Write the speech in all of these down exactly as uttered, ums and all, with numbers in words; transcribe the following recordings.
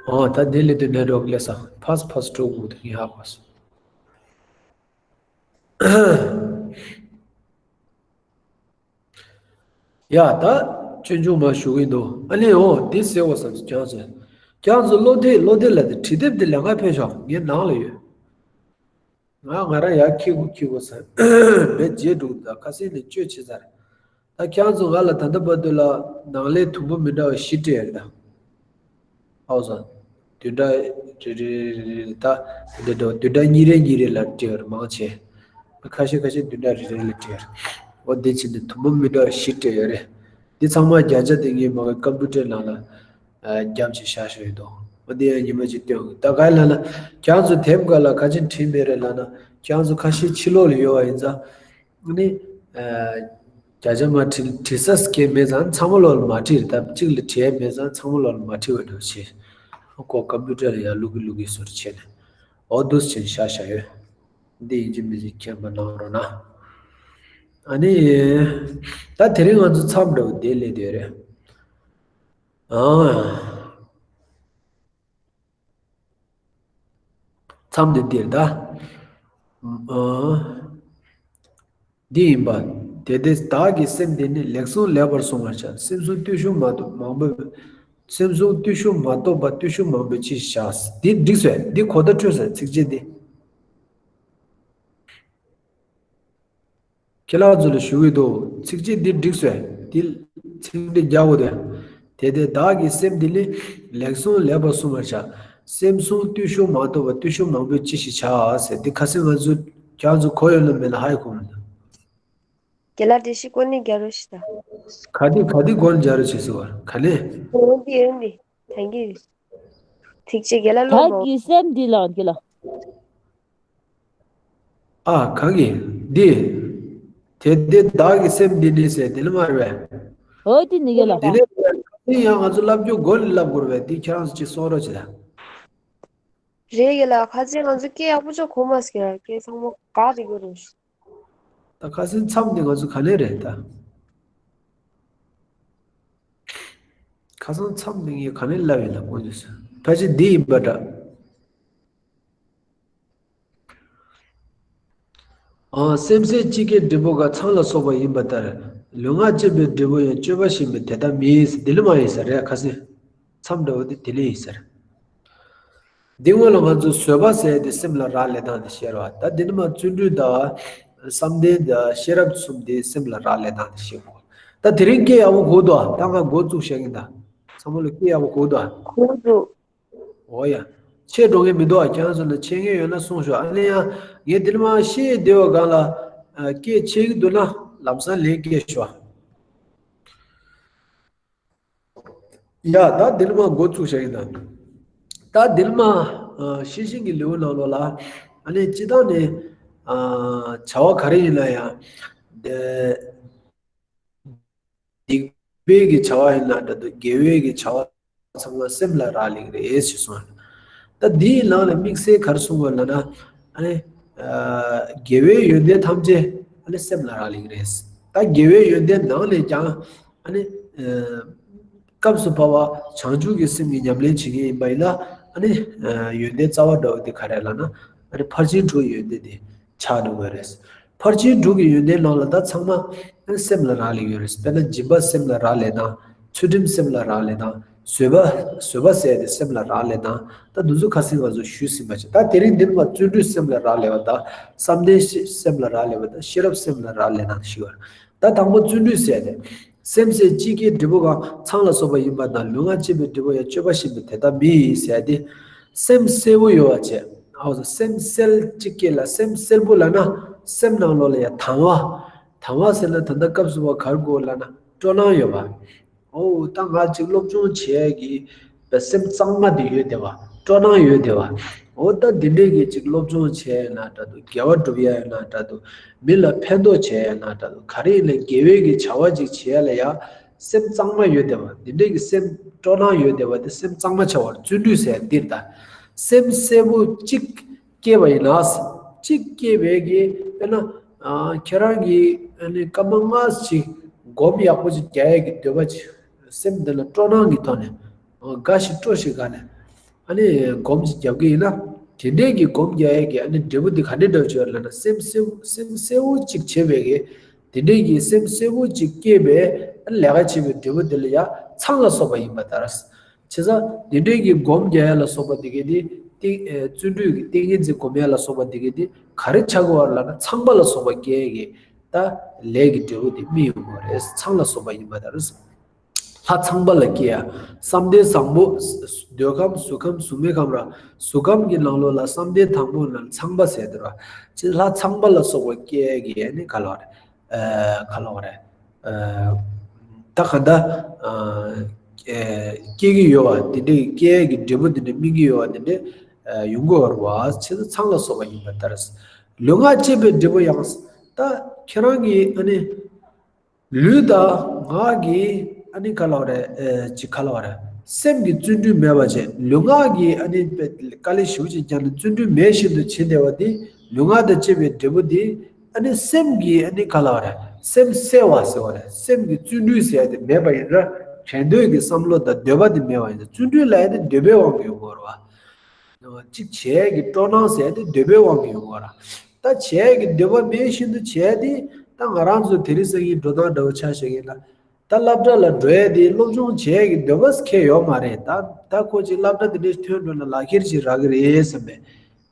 ཨོ་ད་དེ་ལས་དེ་ནེ་ཊོག་ལས་སང་ཕ་སི་ཕ་སི་ཊོག་མུ་དེ་ངས་ཧ་གོ་སོང་། ཡ་ད་ཆོས་འབྱུང་མ་ཞུ་གི་འདུག་ཨ་ནི་ཨོ་དེ་ཟེར་བ་བསམ་སོང་ཁྱེད་ཚོས། ཁྱེད་ཚོ་བློ་གཏད་བློ་གཏད་ལ་དེ་བྲིས་དེབ་དེ་ལས་ཀ་ཕེབས་ཤོག་ངའི་ནང་ལ་ཡོད། ང་ང་རང་ཡར་འཁྱེར་དགོས་འཁྱེར་དགོས་ཟེར་བས་རྗེས་འགྲོ་གི་འདུག་ཁ་སང་ནས་བཅོས་བྱས་ཚར། ད་ཁྱེད་ཚོ་ང་ལ་ད་ལྟ་བར་དུ་ལ་ནང་ལས་དུམ་བུ་མི་འདྲ་བ་བཞི་སྤྲད་ཡོད་རེད་ད། ཨའོ་ཟེར། བདུན་ཕྲག་རེ་རེ་རེ་རེ་ད་དེ་འདྲ་འདྲ་བ་བདུན་ཕྲག་གཉིས་རེ་གཉིས་རེ་ལ་སྤྲད་ཡོད་རེད་མང་ཆེ། ཁ་ཤས་ཁ་ཤས་བདུན་ཕྲག་རེ་རེ་ལ་སྤྲད་ཡོད་རེད། འོ་དེ་ཕྱིན་ནས་དུམ་བུ་མི་འདྲ་བ་བཞི་སྤྲད་ཡོད་རེད། འདི་ཚང་མ་བརྒྱ་ཆ་དེ་ངས་མ་གི་ཀམ་པུ་ཊར་ནང་ལ་རྒྱབ་བྱས་བཞག་བཞག་ཡོད་དོ། འོ་དེ་ཡང་ཉི་མ་གཅིག་སྟོན་དགོས། ད་ག་ལ་ལ་ཁྱེད་ཚོ་དེབ་འགའ་ལ་ག་ཅི་བྲིས་མེད་རེད་ལབ་ན་ཁྱེད་ཚོ་ཁ་ཤས་ཕྱི་ལོགས་ལ་ཡོད་པ་ཡིན་ཙང་ནི། བརྒྱ་ཆ་མ་བྲིས་བྲིས་ས་སྐད་མེད་ཙང་ཚང་མ་ལོག་ལ་མ་བྲིས་རེད་ད་གཅིག་ལ་བྲིས་མེད་ཙང་ཚང་མ་ལོག་ལ་མ་བྲིས་པ་འདྲ་བྱས། ཨོ་ཁོ་ཀམ་པུ་ཊར་ལ་ཡར་བླུག་གི་བླུག་གི་ཟུར་བྱས་ནས་ཨོ་འདུག་སེ་བྱས་ནས་བཞག་བཞག་ཡོད། འདི་ཡིན་གཅིག་མིན་གཅིག་མཁྱེན་པ་གནང་རོགས་གནང་། ཨ་ནི། ད་དེ་རིང་ང་ཚོ་མཚམས་འདྲ་བོ་དེ་སླེབས་བསྡད་རེད། ཨང་། མཚམས་འདི་འདིར་ད། ཨང་། འདི་ཡིན་པ། དེ་སྟེ་བདག་གི་སེམས་འདི་ནི་ལེགས་གསུངས་ལེགས་པར་གསུང་བར་བྱ། སེམས་བསྲུང་བརྟུལ་ཞུགས་མ་གཏོགས་མང་པོས། སེམས་བསྲུང་བརྟུལ་ཞུགས་མ་གཏོགས་པ་བརྟུལ་ཞུགས་མང་པོས་ཅི་ཞིག་བྱ། འདི་འགྲིག་སོང་། འདི་གོ་བརྡ་འཕྲོད་སོང་ཚིགས་བཅད་འདི། ཁྱེད་རང་ཚོ་ལ་ཞུ་གི་འདུག་ཚིགས་བཅད་འདི་འགྲིག་སོང་། འདི་ཚིག་འགྲེལ་རྒྱག་དགོས་དེ། དེ་སྟེ་བདག་གི་སེམས་འདི་ནི་ལེགས་གསུངས་ལེགས་པར་གསུང་བར་བྱ། སེམས་བསྲུང་བརྟུལ་ཞུགས་མ་གཏོགས་པ་བརྟུལ་ཞུགས་མང་པོས་ཅི་ཞིག་བྱ་ཟེར་འདི་ཁ་སང་ང་ཚོ་ཁྱེད་ཚོ་གོ་ཡོད་ལ་མེད་ལ་ཧ་ཡ་གོ་མི་འདུག་རྒན་ལགས་འགྲེལ་བཤད་ཀོ་ནི་རྒྱ་རོ་ཞིག་དང་། ག་དུས་ག་དུས་སྒོ་ནས་རྒྱ་རོ་བྱེད་སྲིད་པ་ག་ནས། འོན་ཏེ་འོན་ཏེ་ཐང་གི་རེད། ཐིག་ཆེ་རྒན་ལགས་ལོ་མོ། བདག་གི་སེམས་འདི་ལ་རྒན་ལགས། ཨ་གང་གི་འདི། དེ་སྟེ་བདག་གི་སེམས་འདི་ནི་ཟེར་དེ་ལ་མ་རེད་པས། འོ་དེ་ནི་རྒན་ལགས། དེ་ནས་ཁ་སང་ཡང་ང་ཚོ་བསླབ་རྒྱུ་སྒོ་ནས་བསླབ་དགོས་རེད་པས་འདི་ཁྱེད་རང་ཚོ་ཅིག་གསུང་རོགས་བྱེད་ད། རེད་རྒན་ལགས། ཁ་སང་ང་ཚོ་སྐད་ཡག་པོ་ཅིག་གོ་མ་སོང་ར། སྐད་ཚང་མ་ག་རེ་གོ་རེད། ད་ཁ་སང་མཚམས་འདི་ང་ཚོ་ག་ནས་རེད་ད། ཁ་སང་མཚམས་འདི་ངས་ག་ནས་ལབ་ཡིན་ལ་དགོངས་དག་ཞུ། ཕལ་ཆེར་འདི་ཡིན་པ་འདྲ། ཨ་སེམས་གསལ་སྤྱི་སྐད་འབྲས་བུ་ག་ཚང་ལ་སོགས་པ་ཡིན་པ་ལྟར། ལུས་ངག་བཅས་པའི་འབྲས་བུ་ཡང་སྤྱོད་པ་ཞིག་མིན་དེ་ལྟ་མིན། འདི་ལ་མ་ཡིན་ས་རེད་ཁ་སང་། མཚམས་འདྲ་བོ་འདི་དེ་ལ་ཡིན་ས་རེད། འདི་སྔོན་ལ་ང་ཚོས་བཟོད་པ་ཟེར་ཏེ་སེམས་ལ་རག་ལས་སྟངས་དེ་བཤད་རོགས། ད་འདི་ནི་མ་བརྩོན་འགྲུས་དང་། བསམ་གཏན་དང་ཤེས་རབ་གསུམ་དེ་སེམས་ལ་རག་ལས་སྟངས་དེ་བཤད་དགོས། ད་དེ་རིང་སྐད་ཡག་པོ་གོ་འདུག་ད་ང་འགོ་བཙུགས་བཤད་གིན་ད། ཚང་མ་ལ་སྐད་ཡག་པོ་གོ་འདུག་གོ་འདུག་འོ་ཡ། ཆད་འགྲོ་མཁན་མི་འདུག་ཁྱེད་རང་ཚོ་ལ་ཆད་མཁན་ཡོད་ན་གསུངས་ཤོག་ཨ་ནི་ཡང་ངས་འདི་ནི་མ་བཤད་བསྡད་པ་སྒང་ལ། སྐད་ཆད་ཀྱི་འདུག་ན་ལམ་སང་ལན་སྐྱེལ་ཤོག་ཡ་ད་འདི་ནི་མ་འགོ་བཙུགས་བྱ་ཡིན་ད། ད་འདི་ནི་མ་ཤེས་བཞིན་གྱི་ལེའུ་ནང་ལོགས་ལ་ཨ་ནི་སྤྱི་བཏང་ནས་བྱ་བ་ག་རེ་ཡིན་ན་ཡང་། སྡིག་པའི་གི་བྱ་བ་ཡིན་ན་འདྲ་འདུག་དགེ་བའི་གི་བྱ་བ་ཚང་མ་སེམས་ལ་རག་ལས་ཀྱི་རེད་ཞེས་གསུངས། ད་འདིའི་ནང་ལ་དམིགས་བསལ་ག་རེ་གསུངས་པ་ལབ་ན། ཨ་ནི། དགེ་བའི་ཡོན་ཏན་ཐམས་ཅད་ཨ་ནི་སེམས་ལ་རག་ལས་ཀྱི་རེད། ད་དགེ་བའི་ཡོན་ཏན་ནང་ནས་ཀྱང་ཨ་ནི། སྐབས་སུ་བབ་པ་བྱང་ཆུབ་ཀྱི་སེམས་ཀྱི་ཉམས་ལེན་བྱེད་མཁན་ཡིན་པ་ཡིན་ན་ཨ་ནི། ཡོན་ཏན་རྩ་བ་འདྲ་བོ་དེ་ག་རེ་ལབ་ན་ཨ་ནི་ཕར་ཕྱིན་དྲུག་ཡོན་ཏན་དེ་ཆགས་འགྲོ་གི་རེད། ཕར་ཕྱིན་དྲུག་གི་ཡོན་ཏན་ནང་ལ་ད་ཚང་མ་སེམས་ལ་རག་ལས་ཡོད་རེད། དཔེར་ན་སྦྱིན་པ་སེམས་ལ་རག་ལས་དང་། ཚུལ་ཁྲིམས་སེམས་ལ་རག་ལས་དང་། བཟོད་པ་བཟོད་པ་ཟེར་དེ་སེམས་ལ་རག་ལས་དང་། ད་འདི་ཚོ་ཁ་སང་ང་ཚོ་ཞུས་ཟིན་པ་ཞིག་ད་དེ་རིང་འདིར་མ་བརྩོན་འགྲུས་སེམས་ལ་རག་ལས་པ་དང་། བསམ་གཏན་སེམས་ལ་རག་ལས་པ་དང་། ཤེས་རབ་སེམས་ལ་རག་ལས་དང་ཞུ་བ། ད་དང་པོ་བརྩོན་འགྲུས་ཟེར་དེ། སེམས་གསལ་སྤྱི་སྐད་འབྲས་བུ་གང་ཚང་ལ་སོགས་པ་ཡིན་པ་དང་། ལུས་ངག་བཅས་པའི་འབྲས་བུ་ཡང་སྤྱོད་པ་ཞིག་མིན་དེ་ལྟ་མིན་ཟེར་ཏེ། སེམས་གསལ་བོ་ཡོད་པ་བྱས། ཨའོ་སེམས་གསལ་སྤྱི་སྐད་ལ་སེམས་གསལ་བོ་ལབ་ན་སེམས་ནང་ལོགས་ལ་ཡང་དང་བ། དང་བ་ཟེར་ན་ད་ལྟ་སྐབས་སུ་བབ་ག་རེ་དགོས་ལབ་ན་སྤྲོ་སྣང་ཡོད་པ། ཨོ་ད་ང་ཅིག་སློབ་སྦྱོང་བྱེད་ཀྱི་པའི་སེམས་གཙང་མ་དེ་ཡོད་བསྡད་པ། སྤྲོ་སྣང་ཡོད་བསྡད་པ། འོ་ད་འདི་འདྲས་ཀྱི་ཅིག་སློབ་སྦྱོང་བྱས་ཡ་ན་འདྲ་འདུག་དགེ་བ་སྒྲུབ་ཡ་ཡིན་ན་འདྲ་འདུག་མི་ལ་ཕན་ཐོགས་བྱས་ཡ་ན་འདྲ་འདུག་ག་རེ་ཡིན་ན་དགེ་བའི་གི་བྱ་བ་ཅིག་བྱེད་ཡ་ལ་ཡ་སེམས་གཙང་མ་ཡོད་བསྡད་པ། འདི་འདྲས་ཀྱི་སེམས་སྤྲོ་སྣང་ཡོད་བསྡད་པ་དེ་སེམས་གཙང་མ་ཆགས་པར་བརྩོན་འགྲུས་ཟེར་འདིར་ད། སེམས་གསལ་པོ་གཅིག་སྐྱེས་པ་ཡིན་ན། གཅིག་སྐྱེས་པའི་གི་དཔེར་ན། ཁྱེད་རང་གིས་ཨ་ནི་སྐར་མ་ལྔ་ཞིག་སྒོམ་ཡག་པོ་ཞིག་རྒྱག་ཡས་ཀྱི་འདོད་པ་ཅིག་སེམས་འདི་ལ་སྤྲོ་སྣང་གི་ཐོག་ནས། དགའ་ཞིག་སྤྲོ་ཞིག་དགའ་ནས། ཨ་ནི་སྒོམ་ཅིག་རྒྱབ་ཀྱི་ཡིན་ན། དེ་འདྲའི་གི་སྒོམ་རྒྱག་ཡས་ཀྱི་ཨ་ནི་འབྲས་བུ་འདི་ག་འདྲའི་འདྲ་བྱས་ལབ་ན། སེམས་གསལ་སེམས་གསལ་བོ་ཅིག་བྱས་པའི་གི། དེ་འདྲའི་གི་སེམས་གསལ་བོ་ཅིག་སྐྱེས་པའི་ཨ་ནི་ལས་ཀ་བྱེད་པའི་འབྲས་བུ་འདི་ལ་ཡང་ཚངས་ལ་སོགས་པ་ཡིན་པ་ལྟར། བྱས་ཙང་དེ་འདྲའི་གི་སྒོམ་རྒྱག་ཡས་ལ་སོགས་པ་འདི་གས་འདི་ཏིང་ཨེ་བརྩོན་འགྲུས་ཀྱི་ཏིང་ངེ་འཛིན་སྒོམ་ཡས་ལ་སོགས་པ་འདི་གས་འདི་ག་རེ་ཆགས་ཀྱི་ཡོད་ལབ་ན། ཚངས་པ་ལ་སོགས་པ་སྐྱེ་ཡས་ཀྱི་ད་ལས་ཀྱི་འབྲས་བུ་འདི་སྨིན་ཡོང་གི་རེད། ཚངས་ལ་སོགས་པ་ཡིན་པ་ལྟར། ལྷ་ཚངས་པ་ལ་སྐྱེ་ཡ། བསམ་གཏན་བཟང་པོ། འདོད་ཁམས་གཟུགས་ཁམས་གཟུགས་མེད་ཁམས་ར། གཟུགས་ཁམས་ཀྱི་ནང་ལོགས་ལ་བསམ་གཏན་དང་པོ་ནང་ཚངས་པ་ཟེར་དུ་ར། ཅི་ལྷ་ཚངས་པ་ལ་སོགས་པ་སྐྱེ་ཡ་གི་ཨ་ནི་ག་ལབ་རེད། ཨ་ག་ལབ་རེད། ཨ་ད་ག་ད་ཨ་ཨ་སྐྱེ་གི་ཡོད་བ་དེ་འདྲའི་སྐྱེ་ཡ་གི་འབྲས་བུ་དེ་འདྲ་སྨིན་གི་ཡོད་བ་དེ་འདྲ་ཨ་ཡོང་གི་ཡོད་རེད་བ། ཅི་ཚངས་ལ་སོགས་པ་ཡིན་པ་ལྟར། ལུས་ངག་བཅས་པའི་འབྲས་བུ་ཡང་། ད་ཁྱེད་རང་གི་ཨ་ནི། ལུས་དང་ངག་གི་ཨ་ནི་ག་ལབ་རེད། ཨེ་ཅི་ག་ལབ་རེད། སེམས་ཀྱི་བརྩོན་འགྲུས་མེད་པ་བྱས། ལུས་ངག་གི་ཨ་ནི་དཀའ་ལས་ཞེ་པོ་ཅིག་བརྒྱབ་ནས་བརྩོན་འགྲུས་མེད་བཞིན་དུ་བྱེད་བསྡད་པ་འདི། ལུས་ངག་དང་བཅས་པའི་འབྲས་བུ་འདི་ཨ་ནི་སེམས་ཀྱི་ཨ་ནི་ག་ལབ་རེད། སེམས་གསལ་བ་ཟེར་བ་རེད། སེམས་ཀྱི་བརྩོན་འགྲུས་ཟེར་ཡ་དེ་མེད་པ་ཡིན་ན། དྲན་འདོད་ཀྱི་བསམ་བློ་དང་འདོད་པ་དེ་མེད་པ་ཡིན་ན། བརྩོན་འགྲུས་ལབ་ཡ་དེ་འདོད་པའི་དབང་གིས་ཡོང་གི་ཡོད་རེད་བ། གཅིག་བྱས་ཀྱི་སྤྲོ་སྣང་ཟེར་ཏེ་འདོད་པའི་དབང་གིས་ཡོང་བ་ར། ད་བྱས་ཀྱི་འདོད་པ་མེད་བཞིན་དུ་བྱས་ཏེ། ད་ང་རང་ཚོ་དེ་རིང་སང་ཉིན་འགྲོ་སྟངས་འདྲ་བོ་ཆ་བཞག་ཡིན་ན། ད་སློབ་གྲྭ་ལ་འགྲོ་ཡས་དེ་སློབ་སྦྱོང་བྱས་ཀྱི་འདོད་པ་ཁེལ་ཡོད་མ་རེད། ད་ད་ཁོ་ཅིག་སློབ་གྲྭ་དེ་འདྲས་ཐོན་འགྲོ་ན་ལག་ཁྱེར་ཅིག་རག་གི་རེད་བསམ་པའི་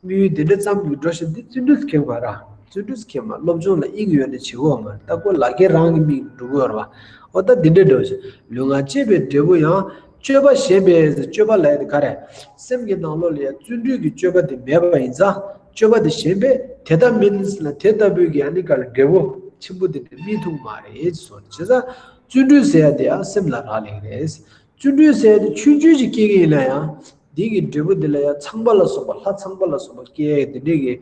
དམིགས་ཡུལ་དེ་འདྲ་ཙམ་གྱིས་འགྲོ་བཞིན་དུ་བརྩོན་འགྲུས་ཁེལ་མ་ར། བརྩོན་འགྲུས་ཁེལ་མ། སློབ་སྦྱོང་ལ་དབྱིངས་ཡོད་ནས་བྱེད་དགོས་མ་རེད། ད་ཁོ་ལག་ཁྱེར་རང་གི་མིང་འགྲོ་གི་ཡོད་རེད་བ། འོ་ད་འདི་འདྲ་འགྲོ་བཞིན། ལུས་ངག་བཅས་པའི་འབྲས་བུ་ཡང་། སྤྱོད་པ་ཞན་པས། སྤྱོད་པ་ལབ་ཡ་དེ་ག་རེ། སེམས་ཀྱི་ནང་ལོགས་ལ་ཡ་བརྩོན་འགྲུས་ཀྱི་སྤྱོད་པ་དེ་མེད་པ་ཡིན་ཙང་། སྤྱོད་པ་དེ་ཞན་པས། དེ་ལྟ་མིན་ལ་དེ་ལྟ་བུའི་གི་ཨ་ནི་ག་ལ་འབྲས་བུ་ཆེན་པོ་དེ་འདྲ་སྨིན་ཐུབ་མ་རེད་ཟེར། བྱས་ཙང་བརྩོན་འགྲུས་ཟེར་ཡ་དེ་ཡང་སེམས་ལ་རག་ལས་རེད། བརྩོན་འགྲུས་ཟེར་ཡ་དེ་ཆུང་ཆུང་ཅིག་སྐྱེ་གི་ཡིན་ན་ཡང་། དེ་གི་འབྲས་བུ་དེ་ལ་ཡང་ཚངས་པ་ལ་སོགས་པ། ལྷ་ཚངས་པ་ལ་སོགས་པ་སྐྱེ་ཡ་དེ་འདྲས་གི་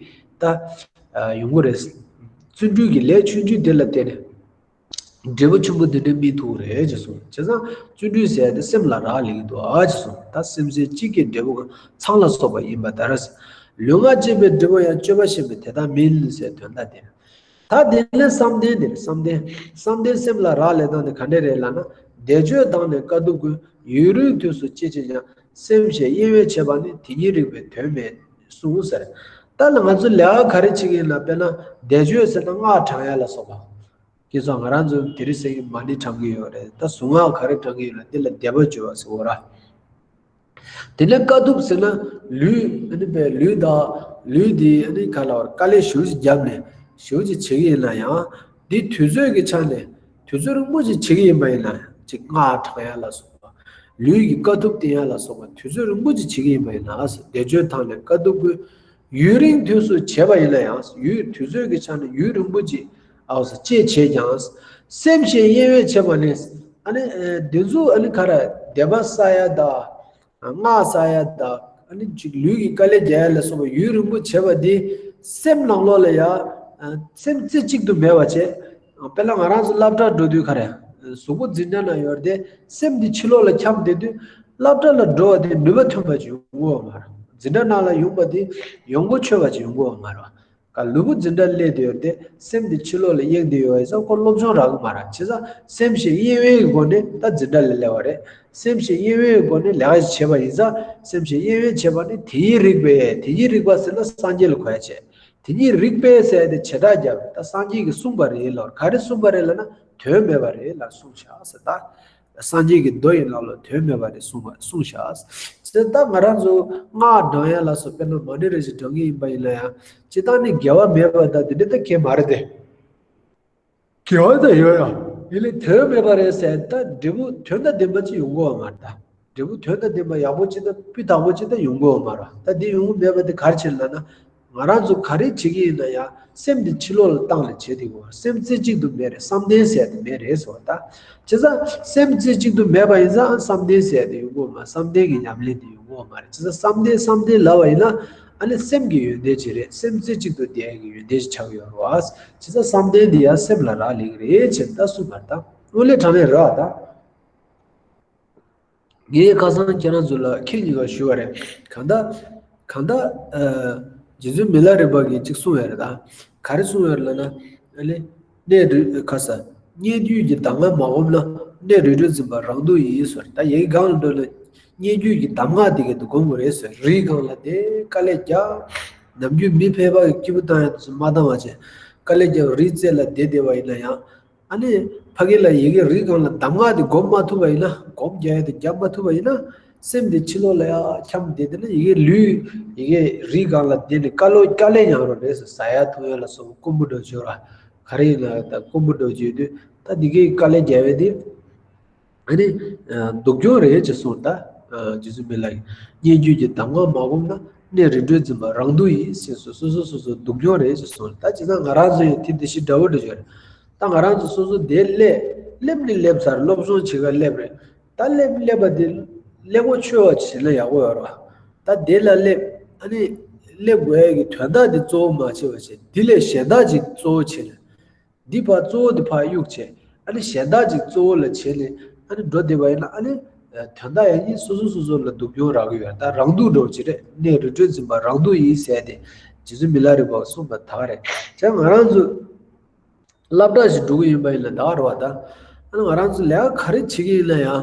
ད་ཡོང་གི་རེད། བརྩོན་འགྲུས་ཀྱི་ལས་ཆུང་ཆུང་དེ་ལ་བརྟེན་ནས། འབྲས་བུ་ཆེན་པོ་འདི་འདྲ་སྨིན་ཐུབ་རེད་ཅེས་གསུངས། བྱས་ཙང་བརྩོན་འགྲུས་ཟེར་ཡ་དེ་སེམས་ལ་རག་ལས་ཀྱི་འདུག་ཨ་ཅེས་གསུངས། ད་སེམས་རྩེ་གཅིག་གི་འབྲས་བུ་ཚངས་ལ་སོགས་པ་ཡིན་པ་ལྟར། ལུས་ངག་བཅས་པའི་འབྲས་བུ་ཡང་། སྤྱོད་པ་ཞན་པས་དེ་ལྟ་མིན་ཟེར་དོན་དག་དེ། ད་དེ་ནས་བསམ་གཏན་དེ་རེད། བསམ་གཏན། བསམ་གཏན་སེམས་ལ་རག་ལས་སྟངས་དེ་ག་འདྲ་རེད་ལབ་ན། བཟླས་བརྗོད་དང་ནི་དཀའ་ཐུབ་ཀུན། ཡུན་རིང་དུས་སུ་ཅི་བྱེད་ཀྱང་། སེམས་ཞན་གཡེང་བས་བྱས་པ་ནི། དེ་ཉིད་རིགས་པས་དོན་མེད་གསུངས་ཟེར། ད་ལ་ང་ཚོ་ལས་ཀ་ག་རེ་བྱེད་ཀྱི་ཡིན་ན། དཔེར་ན་བཟླས་བརྗོད་ཟེར་ན་སྔགས་བགྲང་ཡ་ལ་སོགས་པ། ཁྱེད་ཚོ་ང་རང་ཚོ་དེ་རིང་སང་ཉིན་མ་ཎི་བགྲང་གི་ཡོད་རེད། ད་གཟུངས་སྔགས་ག་རེ་བགྲང་གི་ཡོད་ན་འདི་ལ་བཟླས་པ་བརྗོད་པ་ཟེར་བ་ར། དེ་ནས་དཀའ་ཐུབ་ཟེར་ན་ལུས། ཨ་ནི་པའི་ལུས་དང་ལུས་འདི་ཨ་ནི་ག་ལ་བར་དཀའ་ལས་ཞེ་པོ་ཅིག་བརྒྱབ་ནས་ཞེ་པོ་ཅིག་བྱེད་ཀྱི་ཡིན་ན་ཡང་། འདི་དུས་ཚོད་ཀྱི་ཆ་ནས་དུས་ཚོད་རིང་པོ་ཅིག་བྱེད་ཀྱི་ཡིན་པ་ཡིན་ན། ཅིག་སྔགས་བགྲང་ཡ་ལ་སོགས་པ། ལུས་ཀྱི་དཀའ་ཐུབ་བསྟེན་ཡ་ལ་སོགས་པ་དུས་ཚོད་རིང་པོ་ཅིག་བྱེད་ཀྱི་ཡིན་པ་ཡིན་ན། བཟླས་བརྗོད་དང་ནི་དཀའ་ཐུབ་ཀུན། ཡུན་རིང་དུས་སུ་བྱས་པ་ཡིན་ན་ཡང་། ཡུན་དུས་ཚོད་ཀྱི་ཆ་ནས་ཡུན་རིང་པོ་ཅིག་ཨའོ་ས་ཅེས་བྱས་ཀྱང་། སེམས་ཞན་གཡེང་བས་བྱས་པ་ནི། ཨ་ནི་ཨེ་འདི་ཚོ་ཨ་ནི་ག་རེ་བཟླས་པ་བསགས་ཡ་དང་། སྔགས་བསགས་ཡ་དང་། ཨ་ནི་ཅིག་ལུས་ཀྱི་དཀའ་ལས་རྒྱག་ཡ་ལ་སོགས་པ་ཡུན་རིང་པོ་བྱས་པ་འདི། སེམས་ནང་ལོགས་ལ་ཡ་ཨ་སེམས་རྩེ་གཅིག་ཏུ་མེད་པ་བྱས། དཔེར་ན་ང་རང་ཚོ་སློབ་གྲྭ་འགྲོ་དུས་ག་རེ། གཟུགས་པོ་འཛིན་གྲྭ་ན་ཡོད་དེ། སེམས་འདི་ཕྱི་ལོགས་ལ་འཁྱམས་བསྡད་དུས། སློབ་གྲྭ་ལ་འགྲོ་བ་དེ་ནུས་པ་ཐོན་པ་ཅིག་ཡོང་གི་ཡོད་མ་རེད། འཛིན་གྲྭ་ནང་ལ་ཡོང་པ་དེ་ཡོང་སྒོ་ཆོད་པ་ཅིག་ཡོང་གི་ཡོད་མ་རེད། ག་ལུས་པོ་འཛིན་གྲྭ་སླེབས་བསྡད་ཡོད་དེ། སེམས་འདི་ཕྱི་ལོགས་ལ་གཡེང་བསྡད་ཡོད་ཡིན་ཙང་ཁོ་སློབ་སྦྱོང་རག་གི་མ་རེད། བྱས་ཙང་སེམས་ཞན་གཡེང་བའི་སྒོ་ནས་ད་འཛིན་གྲྭ་ལ་སླེབས་པ་རེད། སེམས་ཞན་གཡེང་བའི་སྒོ་ནས་ལས་ཀ་ཞིག་བྱས་པ་ཡིན་ཙང་། སེམས་ཞན་གཡེང་བས་བྱས་པ་ནི་དེ་ཉིད་རིགས་པས། དེ་ཉིད་རིགས་པ་ཟེར་ན་སངས་རྒྱས་ལ་གོ་ཡ་བྱས། དེ་ཉིད་རིགས་པས་ཟེར་ཏེ་བྱེ་བྲག་བརྒྱབ་པས། ད་སངས་རྒྱས་ཀྱིས་གསུངས་པ་རེད་ལ། ག་རེ་གསུངས་པ་རེད་ལབ་ན། དོན་མེད་པ་རེད་ལ་གསུངས་བཞག་ཟེར། ད་སངས་རྒྱས་ཀྱི་མདོ་ཡི་ནང་ལ་དོན་མེད་པ་རེད་གསུངས་པ་གསུངས་བཞག་ཟེར། ད་ང་རང་ཚོ་སྔགས་བགྲང་ཡ་ལ་སོགས། དཔེར་ན་མ་ཎི་རེ་ཞིག་བགྲང་གི་ཡིན་པ་ཡིན་ན་ཡང་། སྤྱིར་བཏང་ནི་དགེ་བ་མེད་པ་དང་དེ་འདྲ་ད་གང་ཡང་མ་རེད་དེ། དགེ་བ་ད་ཡོད་ཡ། ཡིན་ནའི་དོན་མེད་པ་རེད་ཟེར། ད་འབྲས་བུ་དོན་དང་ལྡན་པ་ཅིག་ཡོང་གི་ཡོད་མ་རེད་ད། འབྲས་བུ་དོན་དང་ལྡན་པ་ཡག་པོ་ཅིག་དང་སྤུས་དག་པོ་ཅིག་ད་ཡོང་གི་ཡོད་མ་རེད། ད་འདི་ཡོང་གི་མེད་པ་དེ་ག་རེ་བྱས་ལབ་ན། ང་རང་ཚོ་ག་རེ་བྱེད་ཀྱི་ཡིན་ན་ཡང་། སེམས་འདི་ཕྱི་ལོགས་ལ་བཏང་ནས་བྱེད་དེ་དགོས། སེམས་རྩེ་གཅིག་ཏུ་མེད་རེད། བསམ་གཏན་ཟེར་དེ་མེད་རེད་ཟེར་བ་ད། བྱས་ཙང་སེམས་རྩེ་གཅིག་ཏུ་མེད་པ་ཡིན་ཙང་། ཨ་བསམ་གཏན་ཟེར་དེ་ཡོང་གི་ཡོད་མ། བསམ་གཏན་གྱི་ཉམས་ལེན་དེ་ཡོང་གི་ཡོད་མ་རེད། བྱས་ཙང་བསམ་གཏན་བསམ་གཏན་ལབ་པ་ཡིན་ན། ཨ་ནི་སེམས་ཀྱི་ཡོན་ཏན་ཅིག་རེད། སེམས་རྩེ་གཅིག་ཏུ་བསྡད་ཀྱི་ཡོན་ཏན་ཅིག་ཆགས་ཀྱི་ཡོད་རེད་བ། བྱས་ཙང་བསམ་གཏན་འདི་ཡང་སེམས་ལ་རག་ལས་ཀྱི་རེད་ཅེས་ད་གསུངས་པ་རེད་ད། དངོས་གནས་དྲང་གནས་རེད་བ་ད། ངས་ཁ་སང་ཁྱེད་རང་ཚོ་ལ་ཁྱེད་གཉིས་ཀ་ཞུས་པ་རེད། གང་ལྟར་གང་ལྟར་ཨ་རྗེ་བཙུན་མི་ལ་རས་པ་གིས་ཅིག་གསུངས་ཡོད་རེད་ད། ག་རེ་གསུངས་ཡོད་རེད་ལབ་ན། ཨ་ནི་གནས་རི་ཁ་ས་སྙན་བརྒྱུད་ཀྱི་གདམས་ངག་མ་སྒོམ་ན། གནས་རི་ཁྲོད་འཛིན་པ་རང་སྡུག་ཡིན་ཟེར། ད་ཡི་གེ་སྒང་ལ་འགྲོ་ན། སྙན་བརྒྱུད་ཀྱི་གདམས་ངག་དེ་གའི་དུ་སྒོམ་དགོས་རེད་ཟེར། རིའི་སྒང་ལ་བསྡད་དཀའ་ལས་རྒྱག། ནམ་རྒྱུན་མི་ཕལ་པ་གི་སྐྱིད་པོ་བཏང་ཡ་དེ་ཚོ་མ་བཏང་བ་བྱས། དཀའ་ལས་རྒྱག་རི་རྩེ་ལ་བསྡད་བསྡད་པ་ཡིན་ན་ཡང་། ཨ་ནི་ཕ་གི་ལ་ཡི་གེ་རིའི་སྒང་ལ་གདམས་ངག་དེ་སྒོམ་མ་ཐུབ་པ་ཡིན་ན། སྒོམ་རྒྱག་ཡ་དེ་རྒྱབ་མ་ཐུབ་པ་ཡིན་ན། སེམས་དེ་ཕྱི་ལོགས་ལ་ཡ་འཁྱམས་བསྡད་དེ་ན་ཡི་གེ་ལུས་ཡི་གེ་རིའི་སྒང་ལ་བསྡད་ནས་དཀའ་ལོ་དཀའ་ལས་མྱངས་རོགས་རེད་ཟེར། ཟ་ཡ་འཐུང་ཡ་ལ་སོགས་པ་དཀོན་པོ་འགྲོ་བྱོས་ར། ག་རེ་ཡིན་ན་ད་དཀོན་པོ་འགྲོ་བྱོས་དུས་ད་འདི་གའི་དཀའ་ལས་རྒྱག་པའི་དེ། ཨ་ནི། ཨ། སྡུག་གྱོང་རེད་ཅེས་གསུངས་ད། ཨ། རྗེ་བཙུན་མི་ལ་ཡིས། སྙན་བརྒྱུད་ཀྱི་གདམས་ངག་མ་བསྒོམས་ན། གནས་རིམ་གྲོའི་འཛིན་པ་རང་སྡུག་ཡིན་ཟེར་སོ་སོ་སོ་སོ་སོ་སྡུག་གྱོང་རེད་ཅེས་གསུངས། ད་བྱས་ཙང་ང་རང་ཚོ་ཡང་དེ་འདི་ཞིག་འདྲ་བོ་འདྲ་བྱོས་རེད། ད་ང་རང་ཚོ་སོ་སོ་དེ་སླེབས་སླེབས་ནི་སླེབས་ཚར། སློབ་སྦྱོང་བྱེད་ག་སླེབས་རེད། ད་སླེབས་སླེབས་པ་དེ་ཀླད་ཀོར་ཆོད་པ་བྱས་ན་ཡག་པོ་ཡོད་རེད་བ། ད་དེ་ལ་སླེབས། ཨ་ནི་སླེབས་དགོས་ཡ་གི་དོན་དག་དེ་གཙོ་བོ་མ་བྱས་པ་བྱས། དེ་ལས་གཞན་དག་ཅིག་གཙོ་བོ་བྱས་ནས། འདི་ཕར་གཙོ་བོ་འདི་ཕར་གཡུག་བྱས། ཨ་ནི་གཞན་དག་ཅིག་གཙོ་བོ་ལ་བྱས་ནས་ཨ་ནི་འགྲོ་བསྡད་པ་ཡིན་ན། ཨ་ནི་དོན་དག་ཡང་སྙིང་སོ་སོ་སོ་སོ་ལ་སྡུག་གྱོང་རག་གི་ཡོད། ད་རང་སྡུག་འགྲོ་གི་རེད། གནས་རིམ་གྲོའི་འཛིན་པ་རང་སྡུག་ཡིན་ཟེར་ཏེ་རྗེ་བཙུན་མི་ལ་རས་པས་གསུངས་པ་ད་ག་རེད། བྱས་ང་རང་ཚོ་སློབ་གྲྭ་ཞིག་འགྲོ་གི་ཡིན་པ་ཡིན་ན་ད་ག་རེད་བ། ད་ཨ་ནི་ང་རང་ཚོ་ལས་ཀ་ག་རེ་བྱེད་ཀྱི་ཡིན་ན་ཡང་།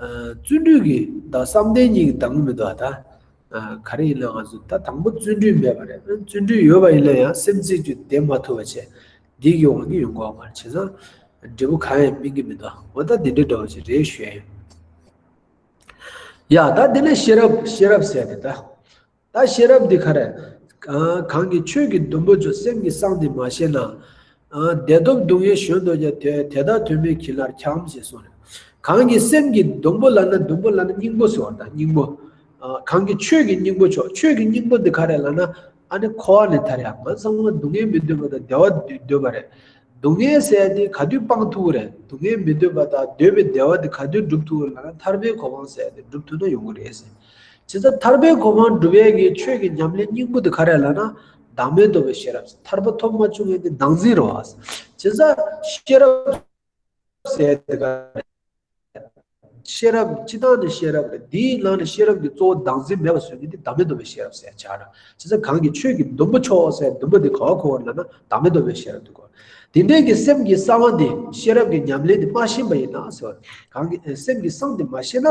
ཨ། བརྩོན་འགྲུས་ཀྱི་ད་བསམ་གཏན་གཉིས་ཀྱི་གདམ་ག་མི་འདུག་བ། ད། ཨ། ག་རེ་ཡིན་ན་ང་ཚོ་ད་དང་པོ་བརྩོན་འགྲུས་མེད་པ་རེད། བརྩོན་འགྲུས་ཡོད་པ་ཡིན་ན་ཡང་སེམས་རྩེ་གཅིག་བསྡད་མ་ཐུབ་པ་བྱས། འདི་གི་དབང་གིས་ཡོང་གི་ཡོད་མ་རེད། བྱས་ཙང་འབྲས་བུ་གང་ཡང་སྨིན་གྱི་མི་འདུག་འོ་ད་འདི་འདྲའི་འདྲ་བོ་ཞིག་རེད་ཞུ་ཡ་ཡིན། ཡ། ད་འདི་ནས་ཤེས་རབ། ཤེས་རབ་ཟེར་ཏེ་ད། ད་ཤེས་རབ་འདི་ག་རེ། ཨ། གང་གིས་ཆོས་ཀྱི་སྡོང་པོ་མཆོག་སེམས་ཀྱི་གསང་འདི་མ་ཤེས་ན། ཨ། བདེ་སྟོབས་སྡུག་བསྔལ་གཞོམ་དུ་བྱ། དེ་དེ་དག་དོན་མེད་གྱིས་ནར་འཁྱམས་ཞེས་གསུངས་ནས། གང་གིས་སེམས་ཀྱི་སྡོང་པོ་ལབ་ན། སྡོང་པོ་ལབ་ན་སྙིང་པོ་ཟེར་བ་དང་། སྙིང་པོ། ཨ། གང་གིས་ཆོས་ཀྱི་སྙིང་པོ་མཆོག་ཆོས་ཀྱི་སྙིང་པོ་འདི་ག་རེ་ལབ་ན། ཨ་ནི་འཁོར་བ་ནས་ཐར་ཡ། ང་ཚང་མ་སྡུག་བསྔལ་མི་འདོད་པ་དང་བདེ་བ་འདོད་པ་རེད། སྡུག་བསྔལ་ཟེར་ཡ་དེ་ག་དུས་སྤང་ཐུབ་ཀྱི་རེད། སྡུག་བསྔལ་མི་འདོད་པ་དང་འདོད་པའི་བདེ་བ་དེ་ག་དུས་སྒྲུབ་ཐུབ་ཀྱི་རེད་ལབ་ན། ཐར་པའི་གོ་འཕང་ཟེར་ཡ་དེ་སྒྲུབ་ཐུབ་ན་ཡོང་གི་རེད་ཟེར། བྱས་ཙང་ཐར་པའི་གོ་འཕང་སྒྲུབ་ཡས་ཀྱི་ཆོས་ཀྱི་ཉམས་ལེན་སྙིང་པོ་དེ་ག་རེ་ལབ་ན། བདག་མེད་རྟོགས་པའི་ཤེས་རབ། ཐར་པ་ཐོབ་མ་བཅུག་མཁན་དེ་བདག་འཛིན་རེད་བ། བྱས་ཙང་ཤེས་རབ་ཟེར་དེ་ག་རེ། ཤེས་རབ་སྤྱིར་བཏང་ནི་ཤེས་རབ་རེད། དེའི་ནང་ནས་ཤེས་རབ་ཀྱི་གཙོ་བོ་བདག་འཛིན་མེད་པ་བཟོ་མཁན་དེ་བདག་མེད་རྟོགས་པའི་ཤེས་རབ་ཟེར་བྱ་ར། བྱས་ཙང་གང་གིས་ཆོས་ཀྱི་སྡོང་པོ་མཆོག་ཟེར། སྡོང་པོ་དེ་ག་པར་གོ་བ་ལབ་ན་བདག་མེད་རྟོགས་པའི་ཤེས་རབ་དེ་གོ། དེ་འདྲའི་གི་སེམས་ཀྱི་གསང་བ་འདི་ཤེས་རབ་ཀྱི་ཉམས་ལེན་འདི་མ་ཤེས་པ་ཡིན་ན་ཟེར་བ། གང་གི་སེམས་ཀྱི་གསང་འདི་མ་ཤེས་ན།